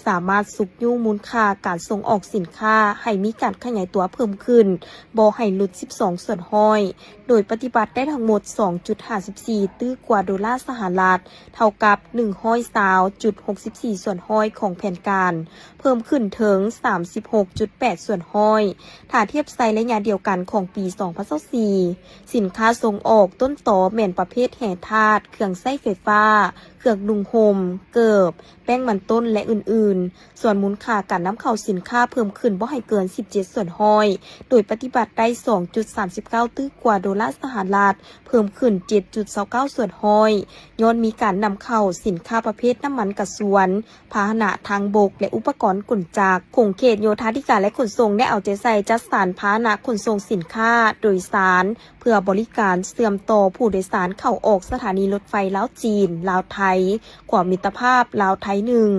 ສາມາດຊຸກຍູ້ມູນຄ່າການສົ່ງອອກສິນຄ້າໃຫ້ມີການຂະຫຍາຍຕົວເພີ່ມຂຶ້ນ ບໍ່ໃຫ້ຫຼຸດສິບສອງສ່ວນຮ້ອຍ ໂດຍປະຕິບັດໄດ້ທັງໝົດສອງຈຸດຫ້າສິບສີ່ຕື້ກວ່າໂດລາສະຫະລັດ, ເທົ່າກັບໜຶ່ງຮ້ອຍ ຊາວຈຸດຫົກສິບສີ່ສ່ວນຮ້ອຍຂອງແຜນການ, ເພີ່ມຂຶ້ນເຖິງສາມສິບຫົກຈຸດແປດສ່ວນຮ້ອຍ ຖ້າທຽບໃສ່ໄລຍະດຽວກັນຂອງປີສອງພັນຊາວສີ່. ສິນຄ້າສົ່ງອອກຕົ້ນຕໍແມ່ນປະເພດແຮ່ທາດ, ເຄື່ອງໃຊ້ໄຟຟ້າ, ເຄື່ອງນຸ່ງຫົ່ມ, ເກີບ, ແປ້ງມັນຕົ້ນ ແລະ ອື່ນໆ. ສ່ວນມູນຄ່າການນຳເຂົ້າສິນຄ້າເພີ່ມຂຶ້ນບໍ່ໃຫ້ເກີນສິບເຈັດສ່ວນຮ້ອຍ ໂດຍປະຕິບັດໄດ້ສອງຈຸດສາມສິບເກົ້າຕື້ກວ່າໂດລາສະຫະລັດ, ເພີ່ມຂຶ້ນເຈັດຈຸດຊາວເກົ້າສ່ວນຮ້ອຍ ຍ້ອນມີການນຳເຂົ້າສິນຄ້າປະເພດນ້ຳມັນກະຊວນ, ພາຫະນະທາງບົກ ແລະ ອຸປະກອນກົນຈັກ. ຂົງເຂດໂຍທາທິການ ແລະ ຂົນສົ່ງ ໄດ້ເອົາໃຈໃສ່ຈັດສັນພາຫະນະຂົນສົ່ງສິນຄ້າໂດຍສານ ເພື່ອບໍລິການເຊື່ອມຕໍ່ຜູ້ໂດຍສານເຂົ້າອອກສະຖານີລົດໄຟລາວ-ຈີນ, ລາວ-ໄທ, ຂົວມິດຕະພາບລາວ-ໄທໜຶ່ງ,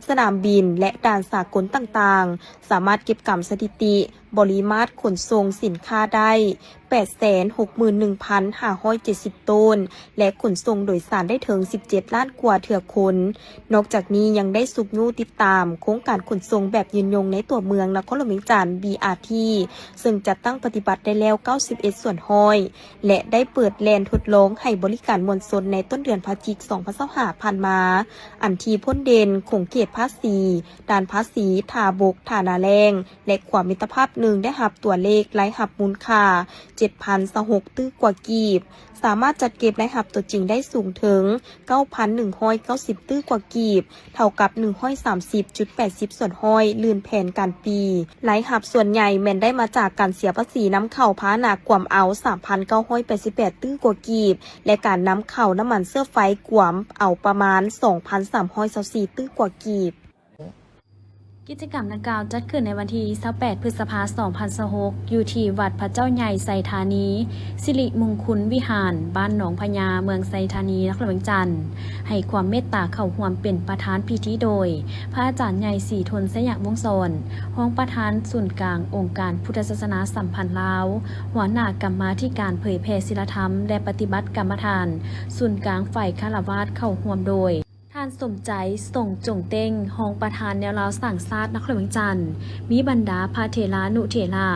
ສະໜາມບິນ ແລະ ດ່ານສາກົນຕ່າງໆ, ສາມາດເກັບກຳສະຖິຕິບໍລິມາດຂົນສົ່ງສິນຄ້າໄດ້ແປດແສນຫົກໝື່ນໜຶ່ງພັນຫ້າຮ້ອຍເຈັດສິບໂຕນ ແລະ ຂົນສົ່ງໂດຍສານໄດ້ເຖິງສິບເຈັດລ້ານກວ່າເທື່ອຄົນ. ນອກຈາກນີ້ຍັງໄດ້ຊຸກຍູ້ຕິດຕາມໂຄງການຂົນສົ່ງແບບຍືນຍົງໃນຕົວເມືອງນະຄອນຫຼວງວຽງຈັນ ບີອາທີ ເຊິ່ງຈັດຕັ້ງປະຕິບັດໄດ້ແລ້ວເກົ້າສິບເອັດສ່ວນຮ້ອຍ ແລະ ໄດ້ເປີດແລ່ນທົດລອງໃຫ້ບໍລິການມວນຊົນໃນຕົ້ນເດືອນພະຈິກ ສອງພັນຊາວຫ້າ ຜ່ານມາ, ອັນທີ່ພົ້ນເດັ່ນຂົງເຂດພາສີ, ດ່ານພາສີ, ທ່າບົກ, ທ່ານາແລ້ງ ແລະ ຂົວມິດຕະພາບໜຶ່ງ ໄດ້ຮັບຕົວເລກລາຍຮັບມູນຄ່າເຈັດພັນຊາວຫົກຕື້ກວ່າກີບ, ສາມາດຈັດເກັບລາຍຮັບຕົວຈິງໄດ້ສູງເຖິງເກົ້າພັນໜຶ່ງຮ້ອຍເກົ້າສິບຕື້ກວ່າກີບ, ເທົ່າກັບໜຶ່ງຮ້ອຍສາມສິບຈຸດແປດສິບສ່ວນຮ້ອຍ ລື່ນແຜນການປີ. ລາຍຮັບສ່ວນໃຫຍ່ແມ່ນໄດ້ມາຈາກການເສຍພາສີນຳເຂົ້າພາຫະນະກວມເອົາສາມພັນເກົ້າຮ້ອຍແປດສິບແປດຕື້ກວ່າກີບ ແລະ ການນຳເຂົ້ານ້ຳມັນເຊື້ອໄຟກວມເອົາປະມານສອງພັນສາມຮ້ອຍຊາວສີ່ຕື້ກວ່າກີບ. ກິດຈະກຳດັ່ງກ່າວຈັດຂຶ້ນໃນວັນທີຊາວແປດ ພຶດສະພາ ສອງພັນຊາວຫົກ ຢູ່ທີ່ວັດພະເຈົ້າໃຫຍ່ໄຊທານີ ສິລິມຸງຄຸນວິຫານ ບ້ານໜອງພະຍາ ເມືອງໄຊທານີ ນະຄອນຫຼວງວຽງຈັນ, ໃຫ້ຄວາມເມດຕາເຂົ້າຮ່ວມເປັນປະທານພິທີໂດຍ ພະອາຈານໃຫຍ່ ສີທົນ ໄຊຍະວົງສອນ ຮອງປະທານສູນກາງອົງການພຸດທະສາສະໜາສຳພັນລາວ, ຫົວໜ້າກຳມາທິການເຜີຍແຜ່ສິລະທຳ ແລະ ປະຕິບັດກຳມະຖານສູນກາງຝ່າຍຄາລະວາດ ເຂົ້າຮ່ວມໂດຍ ທ່ານ ສົມໃຈ ສົງຈົງເຕັງ ຮອງປະທານແນວລາວສ້າງຊາດ ນະຄອນຫຼວງວຽງຈັນ, ມີບັນດາພະເຖລານຸເຖລະ,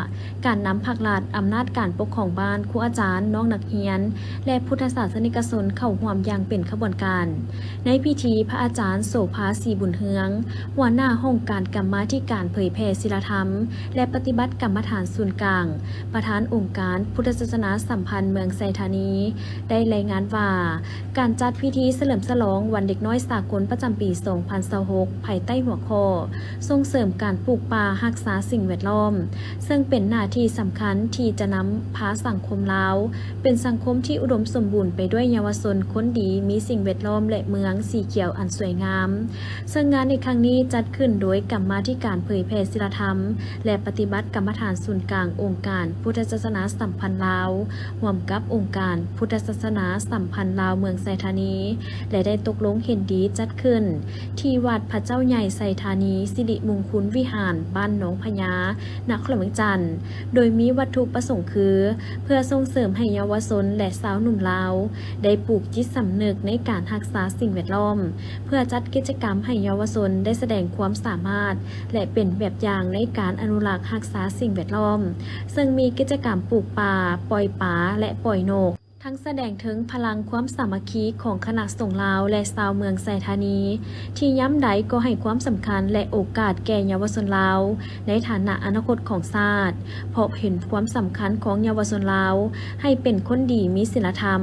ການນຳພັກລັດ, ອຳນາດການປົກຄອງບ້ານ, ຄູອາຈານ, ນ້ອງນັກຮຽນ ແລະ ພຸດທະສາສະນິກະຊົນເຂົ້າຮ່ວມຢ່າງເປັນຂະບວນການ. ໃນພິທີ, ພະອາຈານ ໂສພາ ສີບຸນເຮືອງ, ຫົວໜ້າຫ້ອງການກຳມາທິການເຜີຍແຜ່ສິລະທຳ ແລະ ປະຕິບັດກຳມະຖານສູນກາງ, ປະທານອົງການພຸດທະສາສະໜາສຳພັນເມືອງໄຊທານີ ໄດ້ລາຍງານວ່າ ການຈັດພິທີສະເຫຼີມສະຫຼອງວັນເດັກນ້ອຍສາກົນປະຈຳປີສອງພັນຊາວຫົກ ພາຍໃຕ້ຫົວຂໍ້ ສົ່ງເສີມການປູກປ່າຮັກສາສິ່ງແວດລ້ອມ, ເຊິ່ງເປັນໜ້າທີ່ສຳຄັນທີ່ຈະນຳພາສັງຄົມລາວ ເປັນສັງຄົມທີ່ອຸດົມສົມບູນໄປດ້ວຍເຍົາວະຊົນຄົນດີ ມີສິ່ງແວດລ້ອມ ແລະ ເມືອງສີຂຽວອັນສວຍງາມ. ເຊິ່ງງານໃນຄັ້ງນີ້ຈັດຂຶ້ນໂດຍກຳມາທິການເຜີຍແຜ່ສິລະທຳ ແລະ ປະຕິບັດກຳມະຖານສູນກາງອົງການພຸດທະສາສະໜາສຳພັນລາວ ຮ່ວມກັບອົງການພຸດທະສາສະໜາສຳພັນລາວເມືອງໄຊທານີ ແລະ ໄດ້ຕົກລົງເຫັນດີຈັດຂຶ້ນທີ່ວັດພະເຈົ້າໃຫຍ່ໄຊທານີ ສິລິມຸງຄຸນວິຫານ ບ້ານໜອງພະຍາ ນະຄອນຫຼວງວຽງຈັນ, ໂດຍມີວັດຖຸປະສົງຄື ເພື່ອສົ່ງເສີມໃຫ້ເຍົາວະຊົນ ແລະ ຊາວໜຸ່ມລາວ ໄດ້ປູກຈິດສຳນຶກໃນການຮັກສາສິ່ງແວດລ້ອມ, ເພື່ອຈັດກິດຈະກຳໃຫ້ເຍົາວະຊົນໄດ້ສະແດງຄວາມສາມາດ ແລະ ເປັນແບບຢ່າງໃນການອະນຸລັກຮັກສາສິ່ງແວດລ້ອມ, ເຊິ່ງມີກິດຈະກຳປູກປ່າ, ປ່ອຍປາ ແລະ ປ່ອຍນົກ, ທັງສະແດງເຖິງພະລັງຄວາມສາມັກຄີຂອງຄະນະສົງລາວ ແລະ ຊາວເມືອງໄຊທານີ ທີ່ຍາມໃດກໍໃຫ້ຄວາມສຳຄັນ ແລະ ໂອກາດແກ່ເຍົາວະຊົນລາວ ໃນຖານະອະນາຄົດຂອງຊາດ, ເພາະເຫັນຄວາມສຳຄັນຂອງເຍົາວະຊົນລາວໃຫ້ເປັນຄົນດີມີສິນລະທຳ,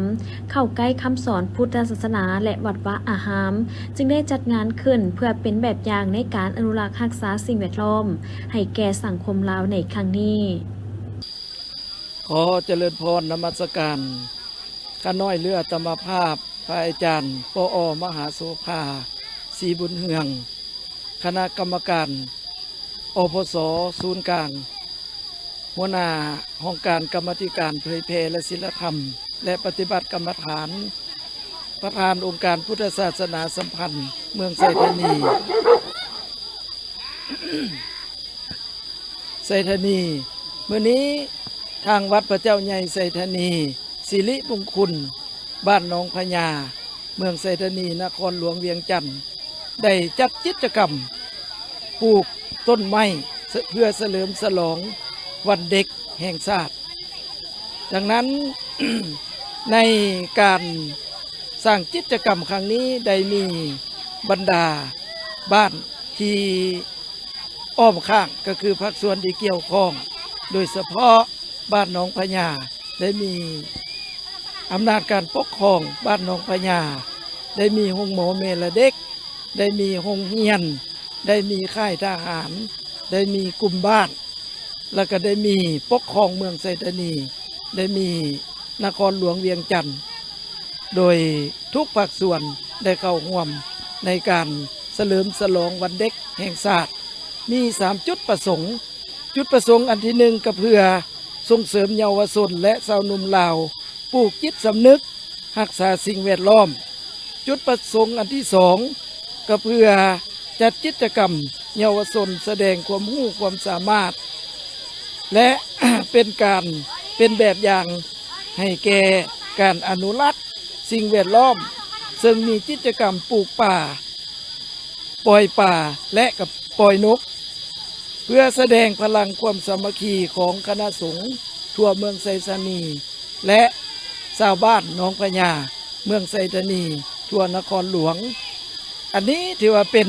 ເຂົ້າໃກ້ຄຳສອນພຸດທະສາສະໜາ ແລະ ວັດວາອາຮາມ, ຈຶ່ງໄດ້ຈັດງານຂຶ້ນເພື່ອເປັນແບບຢ່າງໃນການອະນຸລັກຮັກສາສິ່ງແວດລ້ອມໃຫ້ແກ່ສັງຄົມລາວໃນຄັ້ງນີ້. ຂໍຈະເລີນພອນນະມັດສະການ ຂ້ານ້ອຍເຫຼືອຕະມະພາບ ພະອາຈານ ປອ ມະຫາໂສພາ ສີບຸນເຮືອງ, ຄະນະກຳມະການ ອພສ ສູນກາງ, ຫົວໜ້າຫ້ອງການກຳມາທິການເຜີຍແຜ່ ແລະ ສິລະທຳ ແລະ ປະຕິບັດກຳມະຖານ, ປະທານອົງການພຸດທະສາສະໜາສຳພັນເມືອງໄຊທານີ. ໄຊທານີ. ມື້ນີ້ທາງວັດພະເຈົ້າໃຫຍ່ໄຊທານີ ສິລິມຸງຄຸນ ບ້ານໜອງພະຍາ ເມືອງໄຊທານີ ນະຄອນຫຼວງວຽງຈັນ ໄດ້ຈັດກິດຈະກຳປູກຕົ້ນໄມ້ ເພື່ອສະເຫຼີມສະຫຼອງວັນເດັກແຫ່ງຊາດ. ດັ່ງນັ້ນ ໃນການສ້າງກິດຈະກຳຄັ້ງນີ້ ໄດ້ມີ ບັນດາບ້ານທີ່ອ້ອມຂ້າງ ກໍຄືພາກສ່ວນທີ່ກ່ຽວຂ້ອງ ໂດຍສະເພາະບ້ານໜອງພະຍາ ໄດ້ມີອຳນາດການປົກຄອງບ້ານໜອງພະຍາ, ໄດ້ມີໂຮງໝໍແມ່ ແລະ ເດັກ, ໄດ້ມີໂຮງຮຽນ, ໄດ້ມີຄ້າຍທະຫານ, ໄດ້ມີກຸ່ມບ້ານ ແລ້ວກໍໄດ້ມີປົກຄອງເມືອງໄຊທານີ, ໄດ້ມີນະຄອນຫຼວງວຽງຈັນ, ໂດຍທຸກພາກສ່ວນໄດ້ເຂົ້າຮ່ວມໃນການສະເຫຼີມສະຫຼອງວັນເດັກແຫ່ງຊາດ ມີສາມຈຸດປະສົງ. ຈຸດປະສົງອັນທີໜຶ່ງ ກໍເພື່ອສົ່ງເສີມເຍົາວະຊົນ ແລະ ຊາວໜຸ່ມລາວປູກຈິດສຳນຶກ ຮັກສາສິ່ງແວດລ້ອມ. ຈຸດປະສົງອັນທີສອງ ກໍເພື່ອຈັດກິດຈະກຳເຍົາວະຊົນສະແດງຄວາມຮູ້ຄວາມສາມາດ ແລະ ເປັນການ ເປັນແບບຢ່າງໃຫ້ແກ່ການອະນຸລັກສິ່ງແວດລ້ອມ, ເຊິ່ງມີກິດຈະກຳປູກປ່າ, ປ່ອຍປາ ແລະ ກໍປ່ອຍນົກ ເພື່ອສະແດງພະລັງຄວາມສາມັກຄີຂອງຄະນະສົງທົ່ວເມືອງໄຊທານີ ແລະ ຊາວບ້ານໜອງພະຍາ ເມືອງໄຊທານີ ທົ່ວນະຄອນຫຼວງ. ອັນນີ້ຖືວ່າເປັນ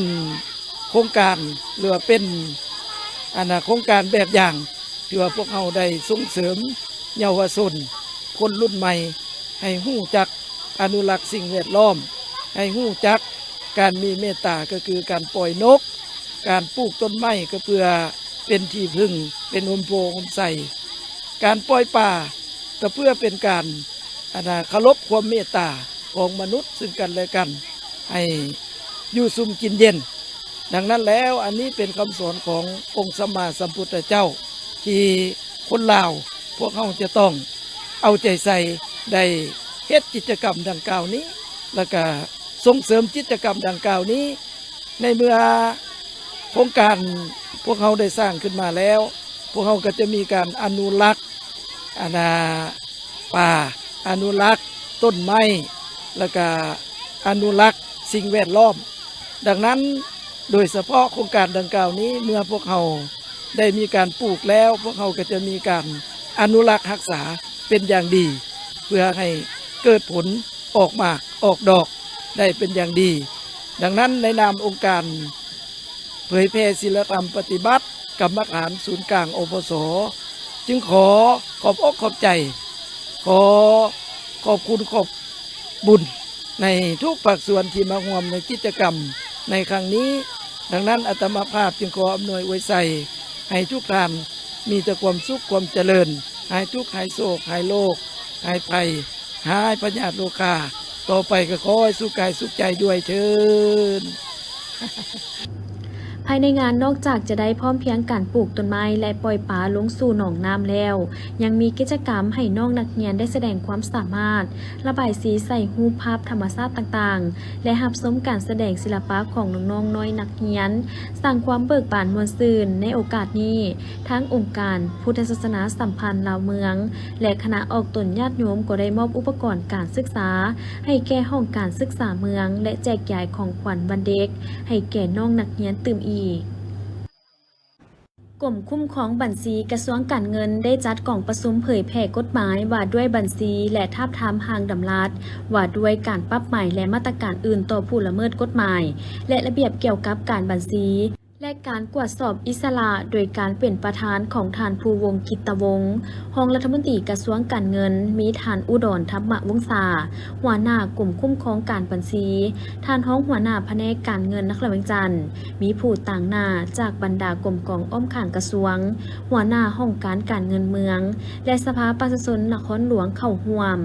ໂຄງການ ຫຼືວ່າເປັນ ອັນນະ ໂຄງການແບບຢ່າງ ທີ່ວ່າພວກເຮົາໄດ້ສົ່ງເສີມເຍົາວະຊົນຄົນລຸ້ນໃໝ່ ໃຫ້ຮູ້ຈັກອະນຸລັກສິ່ງແວດລ້ອມ, ໃຫ້ຮູ້ຈັກການມີເມດຕາ ກໍຄືການປ່ອຍນົກ, ການປູກຕົ້ນໄມ້ ກໍເພື່ອເປັນທີ່ເພິ່ງ ເປັນຮົ່ມໂພຮົ່ມໄຊ, ການປ່ອຍປາ ກໍເພື່ອເປັນການ ອັນນະ ເຄົາລົບຄວາມເມດຕາຂອງມະນຸດຊຶ່ງກັນແລະກັນ ໃຫ້ຢູ່ຊຸ່ມກິນເຢັນ. ດັ່ງນັ້ນແລ້ວ ອັນນີ້ເປັນຄຳສອນຂອງອົງສຳມາສຳພຸດທະເຈົ້າ ທີ່ຄົນລາວພວກເຮົາຈະຕ້ອງເອົາໃຈໃສ່ ໄດ້ເຮັດກິດຈະກຳດັ່ງກ່າວນີ້ ແລ້ວກະສົ່ງເສີມກິດຈະກຳດັ່ງກ່າວນີ້. ໃນເມື່ອໂຄງການພວກເຮົາໄດ້ສ້າງຂຶ້ນມາແລ້ວ ພວກເຮົາກໍຈະມີການອະນຸລັກ ອັນນາ ປ່າ, ອະນຸລັກຕົ້ນໄມ້ ແລ້ວກະອະນຸລັກສິ່ງແວດລ້ອມ. ດັ່ງນັ້ນ ໂດຍສະເພາະໂຄງການດັ່ງກ່າວນີ້ ເມື່ອພວກເຮົາໄດ້ມີການປູກແລ້ວ ພວກເຮົາກໍຈະມີການອະນຸລັກຮັກສາເປັນຢ່າງດີ ເພື່ອໃຫ້ເກີດຜົນອອກໝາກອອກດອກໄດ້ເປັນຢ່າງດີ. ດັ່ງນັ້ນ ໃນນາມອົງການ ເຜີຍແຜ່ສິນລະທຳປະຕິບັດກຳມະຖານສູນກາງ ອພສ ຈຶ່ງຂໍຂອບອົກຂອບໃຈ, ຂໍຂອບຄຸນຂອບບຸນໃນທຸກພາກສ່ວນທີ່ມາຮ່ວມໃນກິດຈະກຳໃນຄັ້ງນີ້. ດັ່ງນັ້ນ ອາດຕະມາພາບຈຶ່ງຂໍອຳນວຍອວຍໄຊໃຫ້ທຸກທ່ານມີແຕ່ຄວາມສຸກຄວາມຈະເລີນ, ຫາຍທຸກຫາຍໂສກຫາຍໂລກຫາຍໄພ ຫາຍພະຍາດໂລຄາ. ຕໍ່ໄປກໍຂໍໃຫ້ສຸກກາຍສຸກໃຈດ້ວຍເທີ້ນ. ພາຍໃນງານນອກຈາກຈະໄດ້ພ້ອມພຽງການປູກຕົ້ນໄມ້ ແລະ ປ່ອຍປາລົງສູ່ໜອງນ້ຳແລ້ວ, ຍັງມີກິດຈະກຳໃຫ້ນ້ອງນັກຮຽນໄດ້ສະແດງຄວາມສາມາດ, ລະບາຍສີໃສ່ຮູບພາບທຳມະຊາດຕ່າງໆ ແລະ ຮັບຊົມການສະແດງສິລະປະຂອງນ້ອງໆນ້ອຍນັກຮຽນ, ສ້າງຄວາມເບີກບານມ່ວນຊື່ນ. ໃນໂອກາດນີ້, ທາງອົງການພຸດທະສາສະໜາສຳພັນລາວເມືອງ ແລະ ຄະນະອອກຕົນຍາດໂຍມກໍໄດ້ມອບອຸປະກອນການສຶກສາໃຫ້ແກ່ຫ້ອງການສຶກສາເມືອງ ແລະ ແຈກຢາຍຂອງຂວັນວັນເດັກໃຫ້ແກ່ນ້ອງນັກຮຽນຕື່ມອີກ. ກົມຄຸ້ມຄອງບັນຊີ ກະຊວງການເງິນ ໄດ້ຈັດກອງປະຊຸມເຜີຍແຜ່ກົດໝາຍວ່າດ້ວຍບັນຊີ ແລະ ທາບທາມຮ່າງດຳລັດວ່າດ້ວຍການປັບໃໝ ແລະ ມາດຕະການອື່ນຕໍ່ຜູ້ລະເມີດກົດໝາຍ ແລະ ລະບຽບກ່ຽວກັບການບັນຊີ ແລະ ການກວດສອບອິດສະຫຼະ ໂດຍການເປັນປະທານຂອງທ່ານ ພູວົງ ກິດຕະວົງ ຮອງລັດຖະມົນຕີກະຊວງການເງິນ, ມີທ່ານ ອຸດອນ ທຳມະວົງສາ ຫົວໜ້າກົມຄຸ້ມຄອງການບັນຊີ, ທ່ານຮອງຫົວໜ້າພະແນກການເງິນນະຄອນຫຼວງວຽງຈັນ, ມີຜູ້ຕາງໜ້າຈາກບັນດາກົມກອງອ້ອມຂ້າງກະຊວງ, ຫົວໜ້າຫ້ອງການການເງິນເມືອງ ແລະ ສະພາປະຊາຊົນນະຄອນຫຼວງເຂົ້າຮ່ວມ.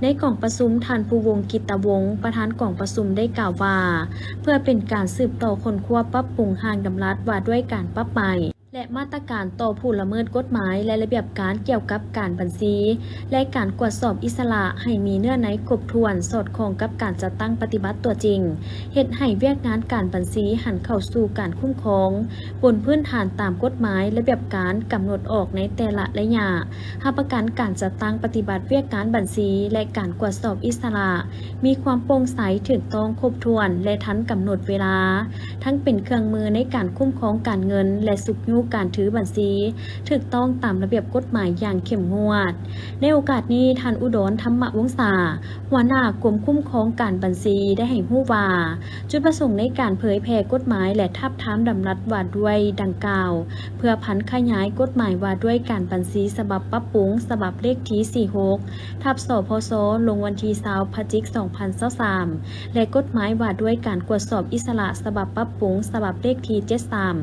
ໃນກອງປະຊຸມ, ທ່ານ ພູວົງ ກິດຕະວົງ ປະທານກອງປະຊຸມໄດ້ກ່າວວ່າ, ເພື່ອເປັນການສືບຕໍ່ຄົ້ນຄວ້າປັບປຸງຮ່າງດຳລັດວ່າດ້ວຍການປັບໃໝ ແລະ ມາດຕະການຕໍ່ຜູ້ລະເມີດກົດໝາຍ ແລະ ລະບຽບການກ່ຽວກັບການບັນຊີ ແລະ ການກວດສອບອິດສະຫຼະໃຫ້ມີເນື້ອໃນຄົບຖ້ວນ, ສອດຄ່ອງກັບການຈັດຕັ້ງປະຕິບັດຕົວຈິງ, ເຮັດໃຫ້ວຽກງານການບັນຊີຫັນເຂົ້າສູ່ການຄຸ້ມຄອງ ບົນພື້ນຖານຕາມກົດໝາຍ, ລະບຽບການກຳນົດອອກໃນແຕ່ລະໄລຍະ, ຮັບປະກັນການຈັດຕັ້ງປະຕິບັດວຽກງານບັນຊີ ແລະ ການກວດສອບອິດສະຫຼະ ມີຄວາມໂປ່ງໃສ, ຖືກຕ້ອງ, ຄົບຖ້ວນ ແລະ ທັນກຳນົດເວລາ, ທັງເປັນເຄື່ອງມືໃນການຄຸ້ມຄອງການເງິນ ແລະ ຊຸກຍູ້ ການຖືບັນຊີຖືກຕ້ອງຕາມລະບຽບກົດໝາຍຢ່າງເຂັ້ມງວດ. ໃນໂອກາດນີ້, ທ່ານ ອຸດອນ ທຳມະວົງສາ, ຫົວໜ້າກົມຄຸ້ມຄອງການບັນຊີ ໄດ້ໃຫ້ຮູ້ວ່າ, ຈຸດປະສົງໃນການເຜີຍແຜ່ກົດໝາຍ ແລະ ທາບທາມດຳລັດວ່າດ້ວຍດັ່ງກ່າວ ເພື່ອຜັນຂະຫຍາຍກົດໝາຍວ່າດ້ວຍການບັນຊີ ສະບັບປັບປຸງ ສະບັບເລກທີສີ່ຫົກ ທັບ ສພສ ລົງວັນທີຊາວ ພະຈິກ ສອງພັນຊາວສາມ ແລະ ກົດໝາຍວ່າດ້ວຍການກວດສອບອິດສະຫຼະ ສະບັບປັບປຸງ ສະບັບເລກທີເຈັດສາມ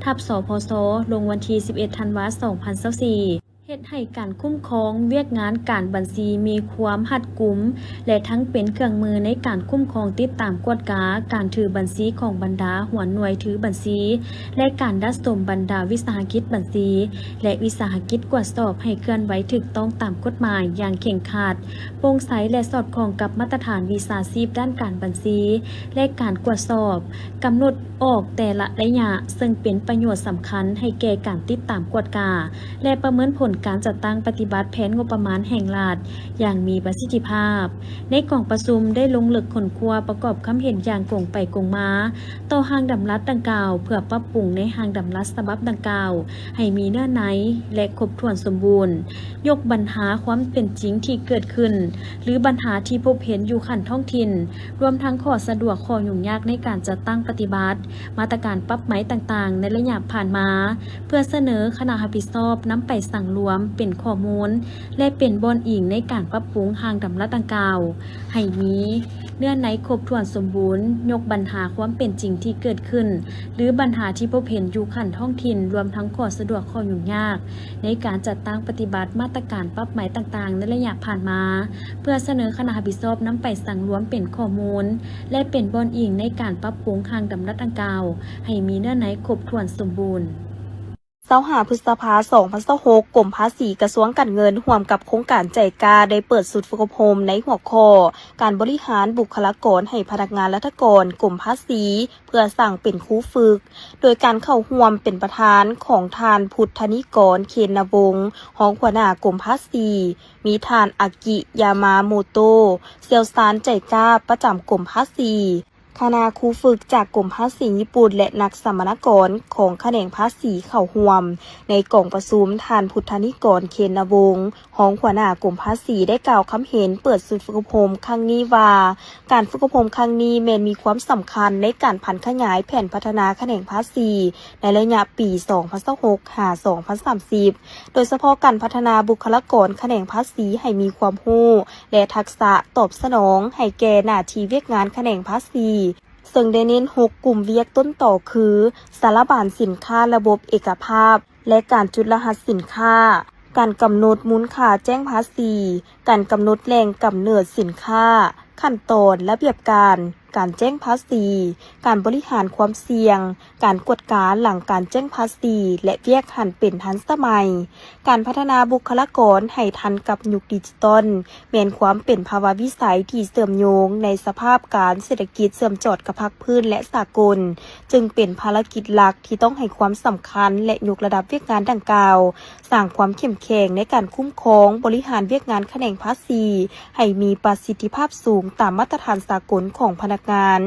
ທັບ ສພສ ລົງວັນທີສິບເອັດ ທັນວາ ສອງພັນຊາວສີ່ ເຮັດໃຫ້ການຄຸ້ມຄອງວຽກງານການບັນຊີມີຄວາມຮັດກຸມ ແລະ ທັງເປັນເຄື່ອງມືໃນການຄຸ້ມຄອງ, ຕິດຕາມ, ກວດກາການຖືບັນຊີຂອງບັນດາຫົວໜ່ວຍຖືບັນຊີ ແລະ ການດັດສົມບັນດາວິສາຫະກິດບັນຊີ ແລະ ວິສາຫະກິດກວດສອບໃຫ້ເຄື່ອນໄຫວຖືກຕ້ອງຕາມກົດໝາຍຢ່າງເຄັ່ງຄັດ, ໂປ່ງໃສ ແລະ ສອດຄ່ອງກັບມາດຕະຖານວິຊາຊີບດ້ານການບັນຊີ ແລະ ການກວດສອບ, ກຳນົດອອກແຕ່ລະໄລຍະ, ເຊິ່ງເປັນປະໂຫຍດສຳຄັນໃຫ້ແກ່ການຕິດຕາມ, ກວດກາ ແລະ ປະເມີນຜົນການຈັດຕັ້ງປະຕິບັດແຜນງົບປະມານແຫ່ງລັດຢ່າງມີປະສິດທິພາບ. ໃນກອງປະຊຸມໄດ້ລົງເລິກຄົ້ນຄວ້າປະກອບຄຳເຫັນຢ່າງກົງໄປກົງມາຕໍ່ຮ່າງດຳລັດດັ່ງກ່າວ ເພື່ອປັບປຸງໃນຮ່າງດຳລັດສະບັບດັ່ງກ່າວໃຫ້ມີເນື້ອໃນ ແລະ ຄົບຖ້ວນສົມບູນ, ຍົກບັນຫາຄວາມເປັນຈິງທີ່ເກີດຂຶ້ນ ຫຼື ບັນຫາທີ່ພົບເຫັນຢູ່ຂັ້ນທ້ອງຖິ່ນ, ລວມທັງຂໍ້ສະດວກ, ຂໍ້ຫຍຸ້ງຍາກໃນການຈັດຕັ້ງປະຕິບັດມາດຕະການປັບໃໝຕ່າງໆໃນໄລຍະຜ່ານມາ, ເພື່ອສະເໜີຄະນະຮັບຜິດຊອບນຳໄປສັງລວມເປັນຂໍ້ມູນ ແລະ ເປັນບ່ອນອີງໃນການປັບປຸງຮ່າງດຳລັດດັ່ງກ່າວໃຫ້ມີເນື້ອໃນຄົບຖ້ວນສົມບູນ, ຍົກບັນຫາຄວາມເປັນຈິງທີ່ເກີດຂຶ້ນ ຫຼື ບັນຫາທີ່ພົບເຫັນຢູ່ຂັ້ນທ້ອງຖິ່ນ, ລວມທັງຂໍ້ສະດວກ, ຂໍ້ຫຍຸ້ງຍາກໃນການຈັດຕັ້ງປະຕິບັດມາດຕະການປັບໃໝຕ່າງໆໃນໄລຍະຜ່ານມາ, ເພື່ອສະເໜີຄະນະຮັບຜິດຊອບນຳໄປສັງລວມເປັນຂໍ້ມູນ ແລະ ເປັນບ່ອນອີງໃນການປັບປຸງຮ່າງດຳລັດດັ່ງກ່າວໃຫ້ມີເນື້ອໃນຄົບຖ້ວນສົມບູນ. ຊາວຫ້າ ພຶດສະພາ ສອງພັນຊາວຫົກ, ກົມພາສີ ກະຊວງການເງິນ ຮ່ວມກັບໂຄງການໄຈກາ ໄດ້ເປີດຊຸດຝຶກອົບຮົມໃນຫົວຂໍ້ ການບໍລິຫານບຸກຄະລາກອນໃຫ້ພະນັກງານລັດຖະກອນກົມພາສີ ເພື່ອສ້າງເປັນຄູຝຶກ, ໂດຍການເຂົ້າຮ່ວມເປັນປະທານຂອງທ່ານ ພຸດທະນິກອນ ເຄນນະວົງ ຮອງຫົວໜ້າກົມພາສີ, ມີທ່ານ ອາກິ ຢາມາໂມໂຕ ຊ່ຽວຊານໄຈກາ ປະຈຳກົມພາສີ, ຄະນະຄູຝຶກຈາກກົມພາສີຍີ່ປຸ່ນ ແລະ ນັກສຳມະນາກອນຂອງຂະແໜງພາສີເຂົ້າຮ່ວມ. ໃນກອງປະຊຸມ, ທ່ານ ພຸດທະນິກອນ ເຄນນະວົງ ຮອງຫົວໜ້າກົມພາສີ ໄດ້ກ່າວຄຳເຫັນເປີດຊຸດຝຶກອົບຮົມຄັ້ງນີ້ວ່າ, ການຝຶກອົບຮົມຄັ້ງນີ້ແມ່ນມີຄວາມສຳຄັນໃນການຜັນຂະຫຍາຍແຜນພັດທະນາຂະແໜງພາສີໃນໄລຍະປີ ສອງພັນຊາວຫົກ ຫາ ສອງພັນສາມສິບ ໂດຍສະເພາະການພັດທະນາບຸກຄະລາກອນຂະແໜງພາສີໃຫ້ມີຄວາມຮູ້ ແລະ ທັກສະຕອບສະໜອງໃຫ້ແກ່ໜ້າທີ່ວຽກງານຂະແໜງພາສີ, ເຊິ່ງໄດ້ເນັ້ນຫົກກຸ່ມວຽກຕົ້ນຕໍຄື ສາລະບານສິນຄ້າລະບົບເອກະພາບ ແລະ ການຈຸດລະຫັດສິນຄ້າ, ການກຳນົດມູນຄ່າແຈ້ງພາສີ, ການກຳນົດແຫຼ່ງກຳເນີດສິນຄ້າ, ຂັ້ນຕອນ, ລະບຽບການ, ການແຈ້ງພາສີ, ການບໍລິຫານຄວາມສ່ຽງ, ການກວດກາຫຼັງການແຈ້ງພາສີ ແລະ ວຽກຫັນເປັນທັນສະໄໝ, ການພັດທະນາບຸກຄະລາກອນໃຫ້ທັນກັບຍຸກດິຈິຕອນ ແມ່ນຄວາມເປັນພາວະວິໄສທີ່ເຊື່ອມໂຍງໃນສະພາບການເສດຖະກິດເຊື່ອມຈອດກັບພາກພື້ນ ແລະ ສາກົນ, ຈຶ່ງເປັນພາລະກິດຫຼັກທີ່ຕ້ອງໃຫ້ຄວາມສຳຄັນ ແລະ ຍົກລະດັບວຽກງານດັ່ງກ່າວ, ສ້າງຄວາມເຂັ້ມແຂງໃນການຄຸ້ມຄອງບໍລິຫານວຽກງານຂະແໜງພາສີໃຫ້ມີປະສິດທິພາບສູງຕາມມາດຕະຖານສາກົນຂອງພະນັກງານ,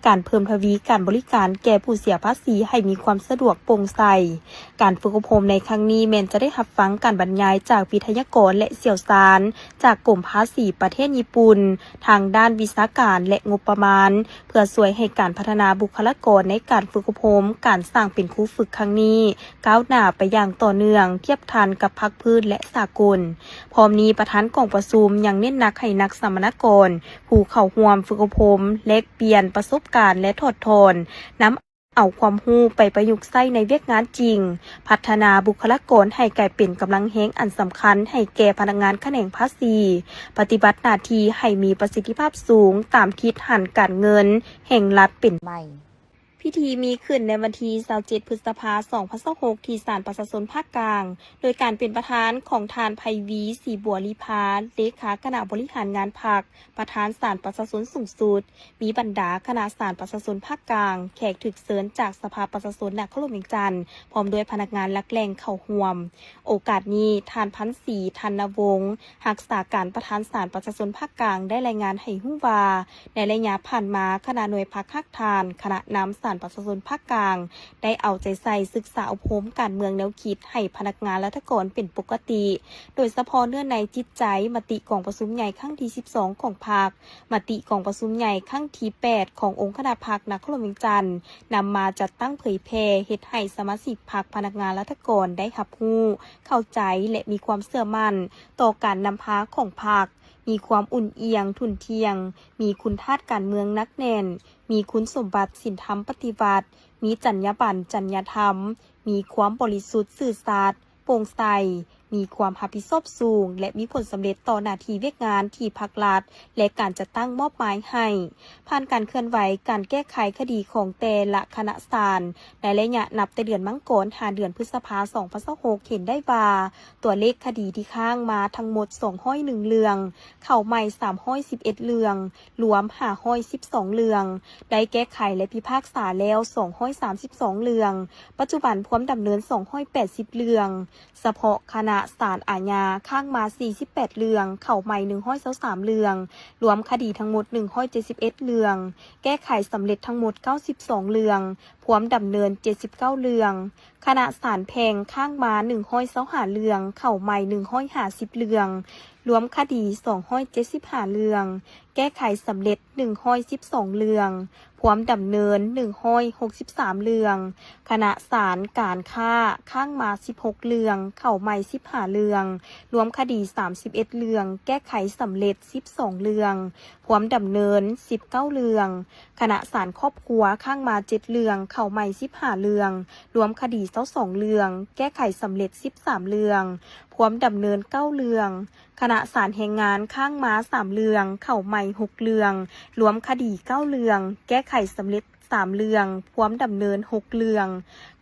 ການເພີ່ມທະວີການບໍລິການແກ່ຜູ້ເສຍພາສີໃຫ້ມີຄວາມສະດວກໂປ່ງໃສ. ການຝຶກອົບຮົມໃນຄັ້ງນີ້ແມ່ນຈະໄດ້ຮັບຟັງການບັນຍາຍຈາກວິທະຍາກອນ ແລະ ຊ່ຽວຊານຈາກກົມພາສີປະເທດຍີ່ປຸ່ນ ທາງດ້ານວິຊາການ ແລະ ງົບປະມານ ເພື່ອຊ່ວຍໃຫ້ການພັດທະນາບຸກຄະລາກອນໃນການຝຶກອົບຮົມການສ້າງເປັນຄູຝຶກຄັ້ງນີ້ກ້າວໜ້າໄປຢ່າງຕໍ່ເນື່ອງ, ທຽບທັນກັບພາກພື້ນ ແລະ ສາກົນ. ພ້ອມນີ້, ປະທານກອງປະຊຸມຍັງເນັ້ນໜັກໃຫ້ນັກສຳມະນາກອນຜູ້ເຂົ້າຮ່ວມຝຶກອົບຮົມແລກປ່ຽນປະສົບການ ແລະ ຖອດຖອນນຳ ເອົາຄວາມຮູ້ໄປປະຍຸກໃຊ້ໃນວຽກງານຈິງ, ພັດທະນາບຸກຄະລາກອນໃຫ້ກາຍເປັນກຳລັງແຮງອັນສຳຄັນໃຫ້ແກ່ພະນັກງານຂະແໜງພາສີ, ປະຕິບັດໜ້າທີ່ໃຫ້ມີປະສິດທິພາບສູງຕາມທິດຫັນການເງິນແຫ່ງລັດເປັນໃໝ່. ພິທີມີຂຶ້ນໃນວັນທີຊາວເຈັດ ພຶດສະພາ ສອງພັນຊາວຫົກ ທີ່ສານປະຊາຊົນພາກກາງ, ໂດຍການເປັນປະທານຂອງທ່ານ ໄພວີ ສີບົວລີພາ, ເລຂາຄະນະບໍລິຫານງານພັກ, ປະທານສານປະຊາຊົນສູງສຸດ, ມີບັນດາຄະນະສານປະຊາຊົນພາກກາງ, ແຂກຖືກເຊີນຈາກສະພາປະຊາຊົນນະຄອນຫຼວງວຽງຈັນ, ພ້ອມດ້ວຍພະນັກງານຫຼັກແຫຼ່ງເຂົ້າຮ່ວມ. ໂອກາດນີ້, ທ່ານ ພັນສີ ທັນນະວົງ ຮັກສາການປະທານສານປະຊາຊົນພາກກາງ ໄດ້ລາຍງານໃຫ້ຮູ້ວ່າ, ໃນໄລຍະຜ່ານມາ, ຄະນະໜ່ວຍພັກຮາກຖານ, ຄະນະນຳສາ ນປະຊາຊົນພາກກາງ ໄດ້ເອົາໃຈໃສ່ສຶກສາອົບຮົມການເມືອງແນວຄິດໃຫ້ພະນັກງານລັດຖະກອນເປັນປົກກະຕິ, ໂດຍສະເພາະເນື້ອໃນຈິດໃຈມະຕິກອງປະຊຸມໃຫຍ່ຄັ້ງທີສິບສອງຂອງພັກ, ມະຕິກອງປະຊຸມໃຫຍ່ຄັ້ງທີແປດຂອງອົງຄະນະພັກນະຄອນຫຼວງວຽງຈັນ ນຳມາຈັດຕັ້ງເຜີຍແຜ່ ເຮັດໃຫ້ສະມາຊິກພັກ, ພະນັກງານລັດຖະກອນໄດ້ຮັບຮູ້, ເຂົ້າໃຈ ແລະ ມີຄວາມເຊື່ອໝັ້ນຕໍ່ການນຳພາຂອງພັກ, ມີຄວາມອຸ່ນອຽງ, ທຸ່ນທ່ຽງ, ມີຄຸນທາດການເມືອງໜັກແໜ້ນ, ມີຄຸນສົມບັດສິນທຳປະຕິວັດ, ມີຈັນຍາບັນ, ຈັນຍາທຳ, ມີຄວາມບໍລິສຸດ, ຊື່ສັດ, ໂປ່ງໃສ, ມີຄວາມຮັບຜິດຊອບສູງ ແລະ ມີຜົນສຳເລັດຕໍ່ໜ້າທີ່ວຽກງານທີ່ພັກລັດ ແລະ ການຈັດຕັ້ງມອບໝາຍໃຫ້. ຜ່ານການເຄື່ອນໄຫວການແກ້ໄຂຄະດີຂອງແຕ່ລະຄະນະສານ ໃນໄລຍະນັບແຕ່ເດືອນມັງກອນຫາເດືອນພຶດສະພາ ສອງພັນຊາວຫົກ ເຫັນໄດ້ວ່າ ຕົວເລກຄະດີທີ່ຄ້າງມາທັງໝົດ ສອງຮ້ອຍເອັດເລື່ອງ, ເຂົ້າໃໝ່ ສາມຮ້ອຍສິບເອັດເລື່ອງ, ລວມ ຫ້າຮ້ອຍສິບສອງເລື່ອງ, ໄດ້ແກ້ໄຂ ແລະ ພິພາກສາແລ້ວ ສອງຮ້ອຍສາມສິບສອງເລື່ອງ, ປັດຈຸບັນພວມດຳເນີນ ສອງຮ້ອຍແປດສິບເລື່ອງ. ສະເພາະຄະນະສານອາຍາຄ້າງມາ ສີ່ສິບແປດເລື່ອງ, ເຂົ້າໃໝ່ ໜຶ່ງຮ້ອຍຊາວສາມເລື່ອງ, ລວມຄະດີທັງໝົດ ໜຶ່ງຮ້ອຍເຈັດສິບເອັດເລື່ອງ, ແກ້ໄຂສຳເລັດທັງໝົດ ເກົ້າສິບສອງເລື່ອງ, ພວມດຳເນີນ ເຈັດສິບເກົ້າເລື່ອງ. ຄະນະສານແພ່ງຄ້າງມາ ໜຶ່ງຮ້ອຍຊາວຫ້າເລື່ອງ, ເຂົ້າໃໝ່ ໜຶ່ງຮ້ອຍຫ້າສິບເລື່ອງ, ລວມຄະດີ ສອງຮ້ອຍເຈັດສິບຫ້າເລື່ອງ, ແກ້ໄຂສຳເລັດ ໜຶ່ງຮ້ອຍສິບສອງເລື່ອງ, ພວມດຳເນີນ ໜຶ່ງຮ້ອຍຫົກສິບສາມເລື່ອງ. ຄະນະສານການຄ້າຄ້າງມາ ສິບຫົກເລື່ອງ, ເຂົ້າໃໝ່ ສິບຫ້າເລື່ອງ, ລວມຄະດີ ສາມສິບເອັດເລື່ອງ, ແກ້ໄຂສຳເລັດ ສິບສອງເລື່ອງ, ພວມດຳເນີນ ສິບເກົ້າເລື່ອງ. ຄະນະສານຄອບຄົວຄ້າງມາ ເຈັດເລື່ອງ, ເຂົ້າໃໝ່ ສິບຫ້າເລື່ອງ, ລວມຄະດີ ຊາວສອງເລື່ອງ, ແກ້ໄຂສຳເລັດ ສິບສາມເລື່ອງ, ພວມດຳເນີນ ເກົ້າເລື່ອງ. ຄະນະສານແຮງງານຄ້າງມາ ສາມເລື່ອງ, ເຂົ້າໃໝ່ ຫົກເລື່ອງ, ລວມຄະດີ ເກົ້າເລື່ອງ, ແກ້ໄຂສຳເລັດ ສາມເລື່ອງ, ພວມດຳເນີນ ຫົກເລື່ອງ.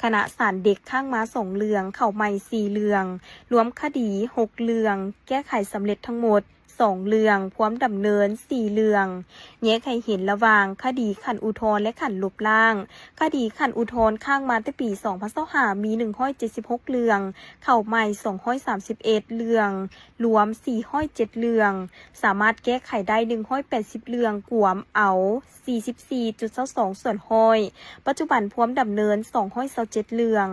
ຄະນະສານເດັກຄ້າງມາ ສອງເລື່ອງ, ເຂົ້າໃໝ່ ສີ່ເລື່ອງ, ລວມຄະດີ ຫົກເລື່ອງ, ແກ້ໄຂສຳເລັດທັງໝົດ ສອງເລື່ອງ, ພວມດຳເນີນ ສີ່ເລື່ອງ. ແຍກໃຫ້ເຫັນລະຫວ່າງຄະດີຂັ້ນອຸທອນ ແລະ ຂັ້ນລົບລ້າງ. ຄະດີຂັ້ນອຸທອນຄ້າງມາແຕ່ປີ ສອງພັນຊາວຫ້າ ມີ ໜຶ່ງຮ້ອຍເຈັດສິບຫົກເລື່ອງ, ເຂົ້າໃໝ່ ສອງຮ້ອຍສາມສິບເອັດເລື່ອງ, ລວມ ສີ່ຮ້ອຍເຈັດເລື່ອງ, ສາມາດແກ້ໄຂໄດ້ ໜຶ່ງຮ້ອຍແປດສິບເລື່ອງ, ກວມເອົາ ສີ່ສິບສີ່ຈຸດຊາວສອງສ່ວນຮ້ອຍ. ປັດຈຸບັນພວມດຳເນີນ ສອງຮ້ອຍຊາວເຈັດເລື່ອງ.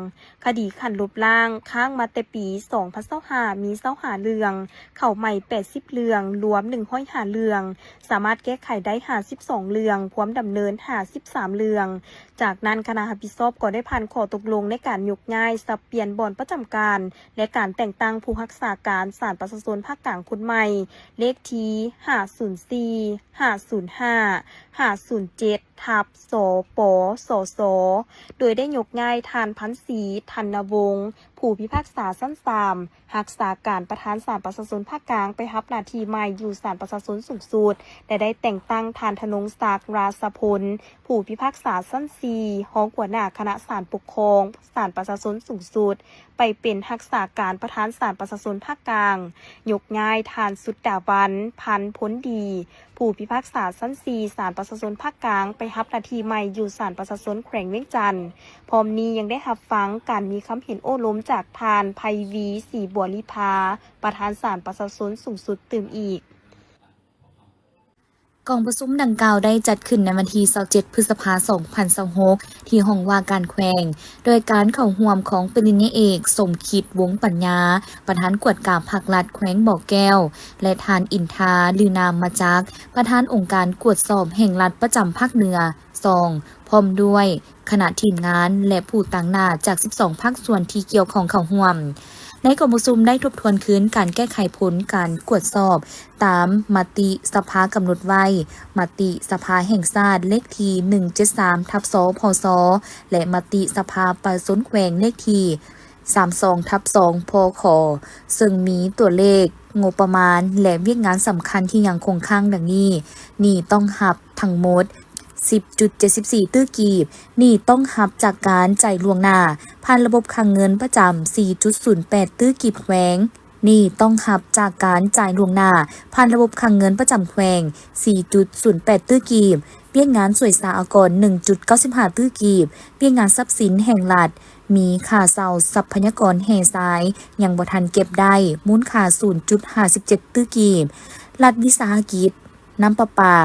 ຄະດີຂັ້ນລົບລ້າງຄ້າງມາແຕ່ປີ ສອງພັນຊາວຫ້າ ມີ ຊາວຫ້າເລື່ອງ, ເຂົ້າໃໝ່ ແປດສິບເລື່ອງ, ລວມ ໜຶ່ງຮ້ອຍຫ້າເລື່ອງ, ສາມາດແກ້ໄຂໄດ້ ຫ້າສິບສອງເລື່ອງ, ພວມດຳເນີນ ຫ້າສິບສາມເລື່ອງ. ຈາກນັ້ນ ຄະນະຮັບຜິດຊອບກໍໄດ້ຜ່ານຂໍ້ຕົກລົງໃນການຍົກຍ້າຍ, ສັບປ່ຽນບ່ອນປະຈຳການ ແລະ ການແຕ່ງຕັ້ງຜູ້ຮັກສາການສານປະຊາຊົນພາກກາງຄົນໃໝ່ ເລກທີ ຫ້າສູນສີ່ ຫ້າສູນຫ້າ ຫ້າສູນເຈັດ ທັບ ສປ ສສ ໂດຍໄດ້ຍົກຍ້າຍທ່ານ ພັນສີ ທັນນະວົງ ຜູ້ພິພາກສາຊັ້ນສາມ ຮັກສາການປະທານສານປະຊາຊົນພາກກາງ ໄປຮັບໜ້າທີ່ໃໝ່ຢູ່ສານປະຊາຊົນສູງສຸດ ແລະ ໄດ້ແຕ່ງຕັ້ງທ່ານ ທະນົງສັກ ລາຊະພົນ ຜູ້ພິພາກສາຊັ້ນສີ່ ຮອງຫົວໜ້າຄະນະສານປົກຄອງສານປະຊາຊົນສູງສຸດ ໄປເປັນຮັກສາການປະທານສານປະຊາຊົນພາກກາງ, ຍົກຍ້າຍທ່ານ ສຸດດາວັນ ພັນພົນດີ ຜູ້ພິພາກສາຊັ້ນສີ່ ສານປະຊາຊົນພາກກາງ ໄປຮັບໜ້າທີ່ໃໝ່ຢູ່ສານປະຊາຊົນແຂວງວຽງຈັນ. ພ້ອມນີ້ຍັງໄດ້ຮັບຟັງການມີຄຳເຫັນໂອ້ລົມຈາກທ່ານ ໄພວີ ສີບົວລີພາ ປະທານສານປະຊາຊົນສູງສຸດຕື່ມອີກ. ກອງປະຊຸມດັ່ງກ່າວໄດ້ຈັດຂຶ້ນໃນວັນທີຊາວເຈັດ ພຶດສະພາ ສອງພັນຊາວຫົກ ທີ່ຫ້ອງວ່າການແຂວງ, ໂດຍການເຂົ້າຮ່ວມຂອງປະລິນຍາເອກ ສົມຄິດ ວົງປັນຍາ ປະທານກວດກາພັກລັດແຂວງບໍ່ແກ້ວ ແລະ ທ່ານ ອິນທາ ລືນາມມະຈັກ ປະທານອົງການກວດສອບແຫ່ງລັດປະຈຳພາກເໜືອ ສອງ ພ້ອມດ້ວຍຄະນະທີມງານ ແລະ ຜູ້ຕາງໜ້າຈາກ ສິບສອງ ພາກສ່ວນທີ່ກ່ຽວຂ້ອງເຂົ້າຮ່ວມ. ໃນກອງປະຊຸມໄດ້ທົບທວນຄືນການແກ້ໄຂຜົນການກວດສອບຕາມມະຕິສະພາກຳນົດໄວ້, ມະຕິສະພາແຫ່ງຊາດເລກທີ ໜຶ່ງເຈັດສາມ ທັບ ສພສ ແລະ ມະຕິສະພາປະຊາຊົນແຂວງເລກທີ ສາມສອງ ທັບ ສອງ ພຂ ເຊິ່ງມີຕົວເລກ ງົບປະມານ ແລະ ວຽກງານສຳຄັນທີ່ຍັງຄົງຄ້າງດັ່ງນີ້: ໜີ້ຕ້ອງຮັບທັງໝົດ ສິບຈຸດເຈັດສິບສີ່ຕື້ກີບ, ໜີ້ຕ້ອງຮັບຈາກການຈ່າຍລ່ວງໜ້າຜ່ານລະບົບຄັງເງິນປະຈຳ ສີ່ຈຸດສູນແປດຕື້ກີບແຂວງ, ໜີ້ຕ້ອງຮັບຈາກການຈ່າຍລ່ວງໜ້າຜ່ານລະບົບຄັງເງິນປະຈຳແຂວງ ສີ່ຈຸດສູນແປດຕື້ກີບ, ວຽກງານສ່ວຍສາອາກອນ ໜຶ່ງຈຸດເກົ້າສິບຫ້າຕື້ກີບ, ວຽກງານຊັບສິນແຫ່ງລັດ ມີຄ່າເຊົ່າຊັບພະຍາກອນແຮ່ຊາຍຍັງບໍ່ທັນເກັບໄດ້ ມູນຄ່າ ສູນຈຸດຫ້າສິບເຈັດຕື້ກີບ, ລັດວິສາຫະກິດ ນ້ຳປະປາ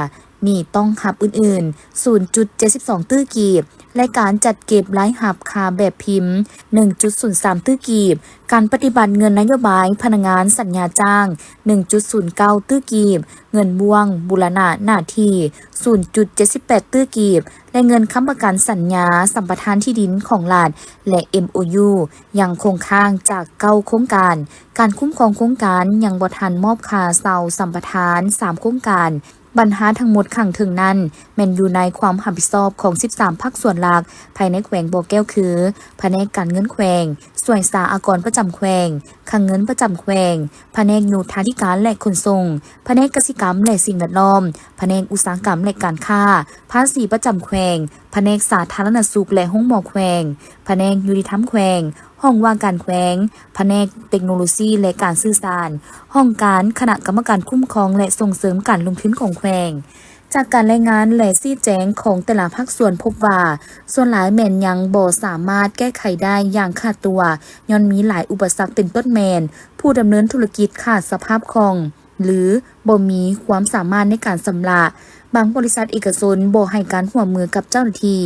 ໜີ້ຕ້ອງຮັບອື່ນໆ ສູນຈຸດເຈັດສິບສອງຕື້ກີບ ແລະ ການຈັດເກັບລາຍຮັບຄ່າແບບພິມ ໜຶ່ງຈຸດສູນສາມຕື້ກີບ, ການປະຕິບັດເງິນນະໂຍບາຍພະນັກງານສັນຍາຈ້າງ ໜຶ່ງຈຸດສູນເກົ້າຕື້ກີບ, ເງິນບວງບູລະນະໜ້າທີ່ ສູນຈຸດເຈັດສິບແປດຕື້ກີບ ແລະ ເງິນຄ້ຳປະກັນສັນຍາສຳປະທານທີ່ດິນຂອງລັດ ແລະ ເອັມໂອຢູ ຍັງຄົງຄ້າງຈາກເກົ້າໂຄງການ. ການຄຸ້ມຄອງໂຄງການຍັງບໍ່ທັນມອບຄ່າເຊົ່າສຳປະທານສາມໂຄງການ. ບັນຫາທັງໝົດຂ້າງເທິງນັ້ນ ແມ່ນຢູ່ໃນຄວາມຮັບຜິດຊອບຂອງສິບສາມພາກສ່ວນຫຼັກພາຍໃນແຂວງບໍ່ແກ້ວ ຄື ພະແນກການເງິນແຂວງ, ສ່ວຍສາອາກອນປະຈຳແຂວງ, ຄັງເງິນປະຈຳແຂວງ, ພະແນກໂຍທາທິການ ແລະ ຂົນສົ່ງ, ພະແນກກະສິກຳ ແລະ ສິ່ງແວດລ້ອມ, ພະແນກອຸດສາຫະກຳ ແລະ ການຄ້າ, ພາສີປະຈຳແຂວງ, ພະແນກສາທາລະນະສຸກ ແລະ ໂຮງໝໍແຂວງ, ພະແນກຍຸຕິທຳແຂວງ, ຫ້ອງວ່າການແຂວງ, ພະແນກເຕັກໂນໂລຊີ ແລະ ການສື່ສານ, ຫ້ອງການຄະນະກຳມະການຄຸ້ມຄອງ ແລະ ສົ່ງເສີມການລົງທຶນຂອງແຂວງ. ຈາກການລາຍງານ ແລະ ຊີ້ແຈງຂອງແຕ່ລະພາກສ່ວນພົບວ່າ ສ່ວນຫຼາຍແມ່ນຍັງບໍ່ສາມາດແກ້ໄຂໄດ້ຢ່າງຂາດຕົວ ຍ້ອນມີຫຼາຍອຸປະສັກ ເປັນຕົ້ນແມ່ນ ຜູ້ດຳເນີນທຸລະກິດຂາດສະພາບຄ່ອງ ຫຼື ບໍ່ມີຄວາມສາມາດໃນການຊຳລະ, ບາງບໍລິສັດເອກະຊົນບໍ່ໃຫ້ການຮ່ວມມືກັບເຈົ້າໜ້າທີ່,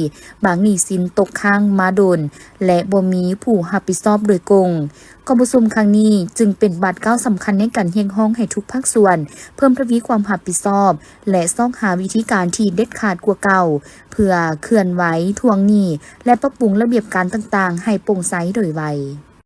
ບາງໜີ້ສິນຕົກຄ້າງມາດົນ ແລະ ບໍ່ມີຜູ້ຮັບຜິດຊອບໂດຍກົງ. ກອງປະຊຸມຄັ້ງນີ້ຈຶ່ງເປັນບາດກ້າວສຳຄັນໃນການຮຽກຮ້ອງໃຫ້ທຸກພາກສ່ວນເພີ່ມທະວີຄວາມຮັບຜິດຊອບ ແລະ ຊອກຫາວິທີການທີ່ເດັດຂາດກວ່າເກົ່າ ເພື່ອເຄື່ອນໄຫວທວງໜີ້ ແລະ ປັບປຸງລະບຽບການຕ່າງໆໃຫ້ໂປ່ງໃສໂດຍໄວ.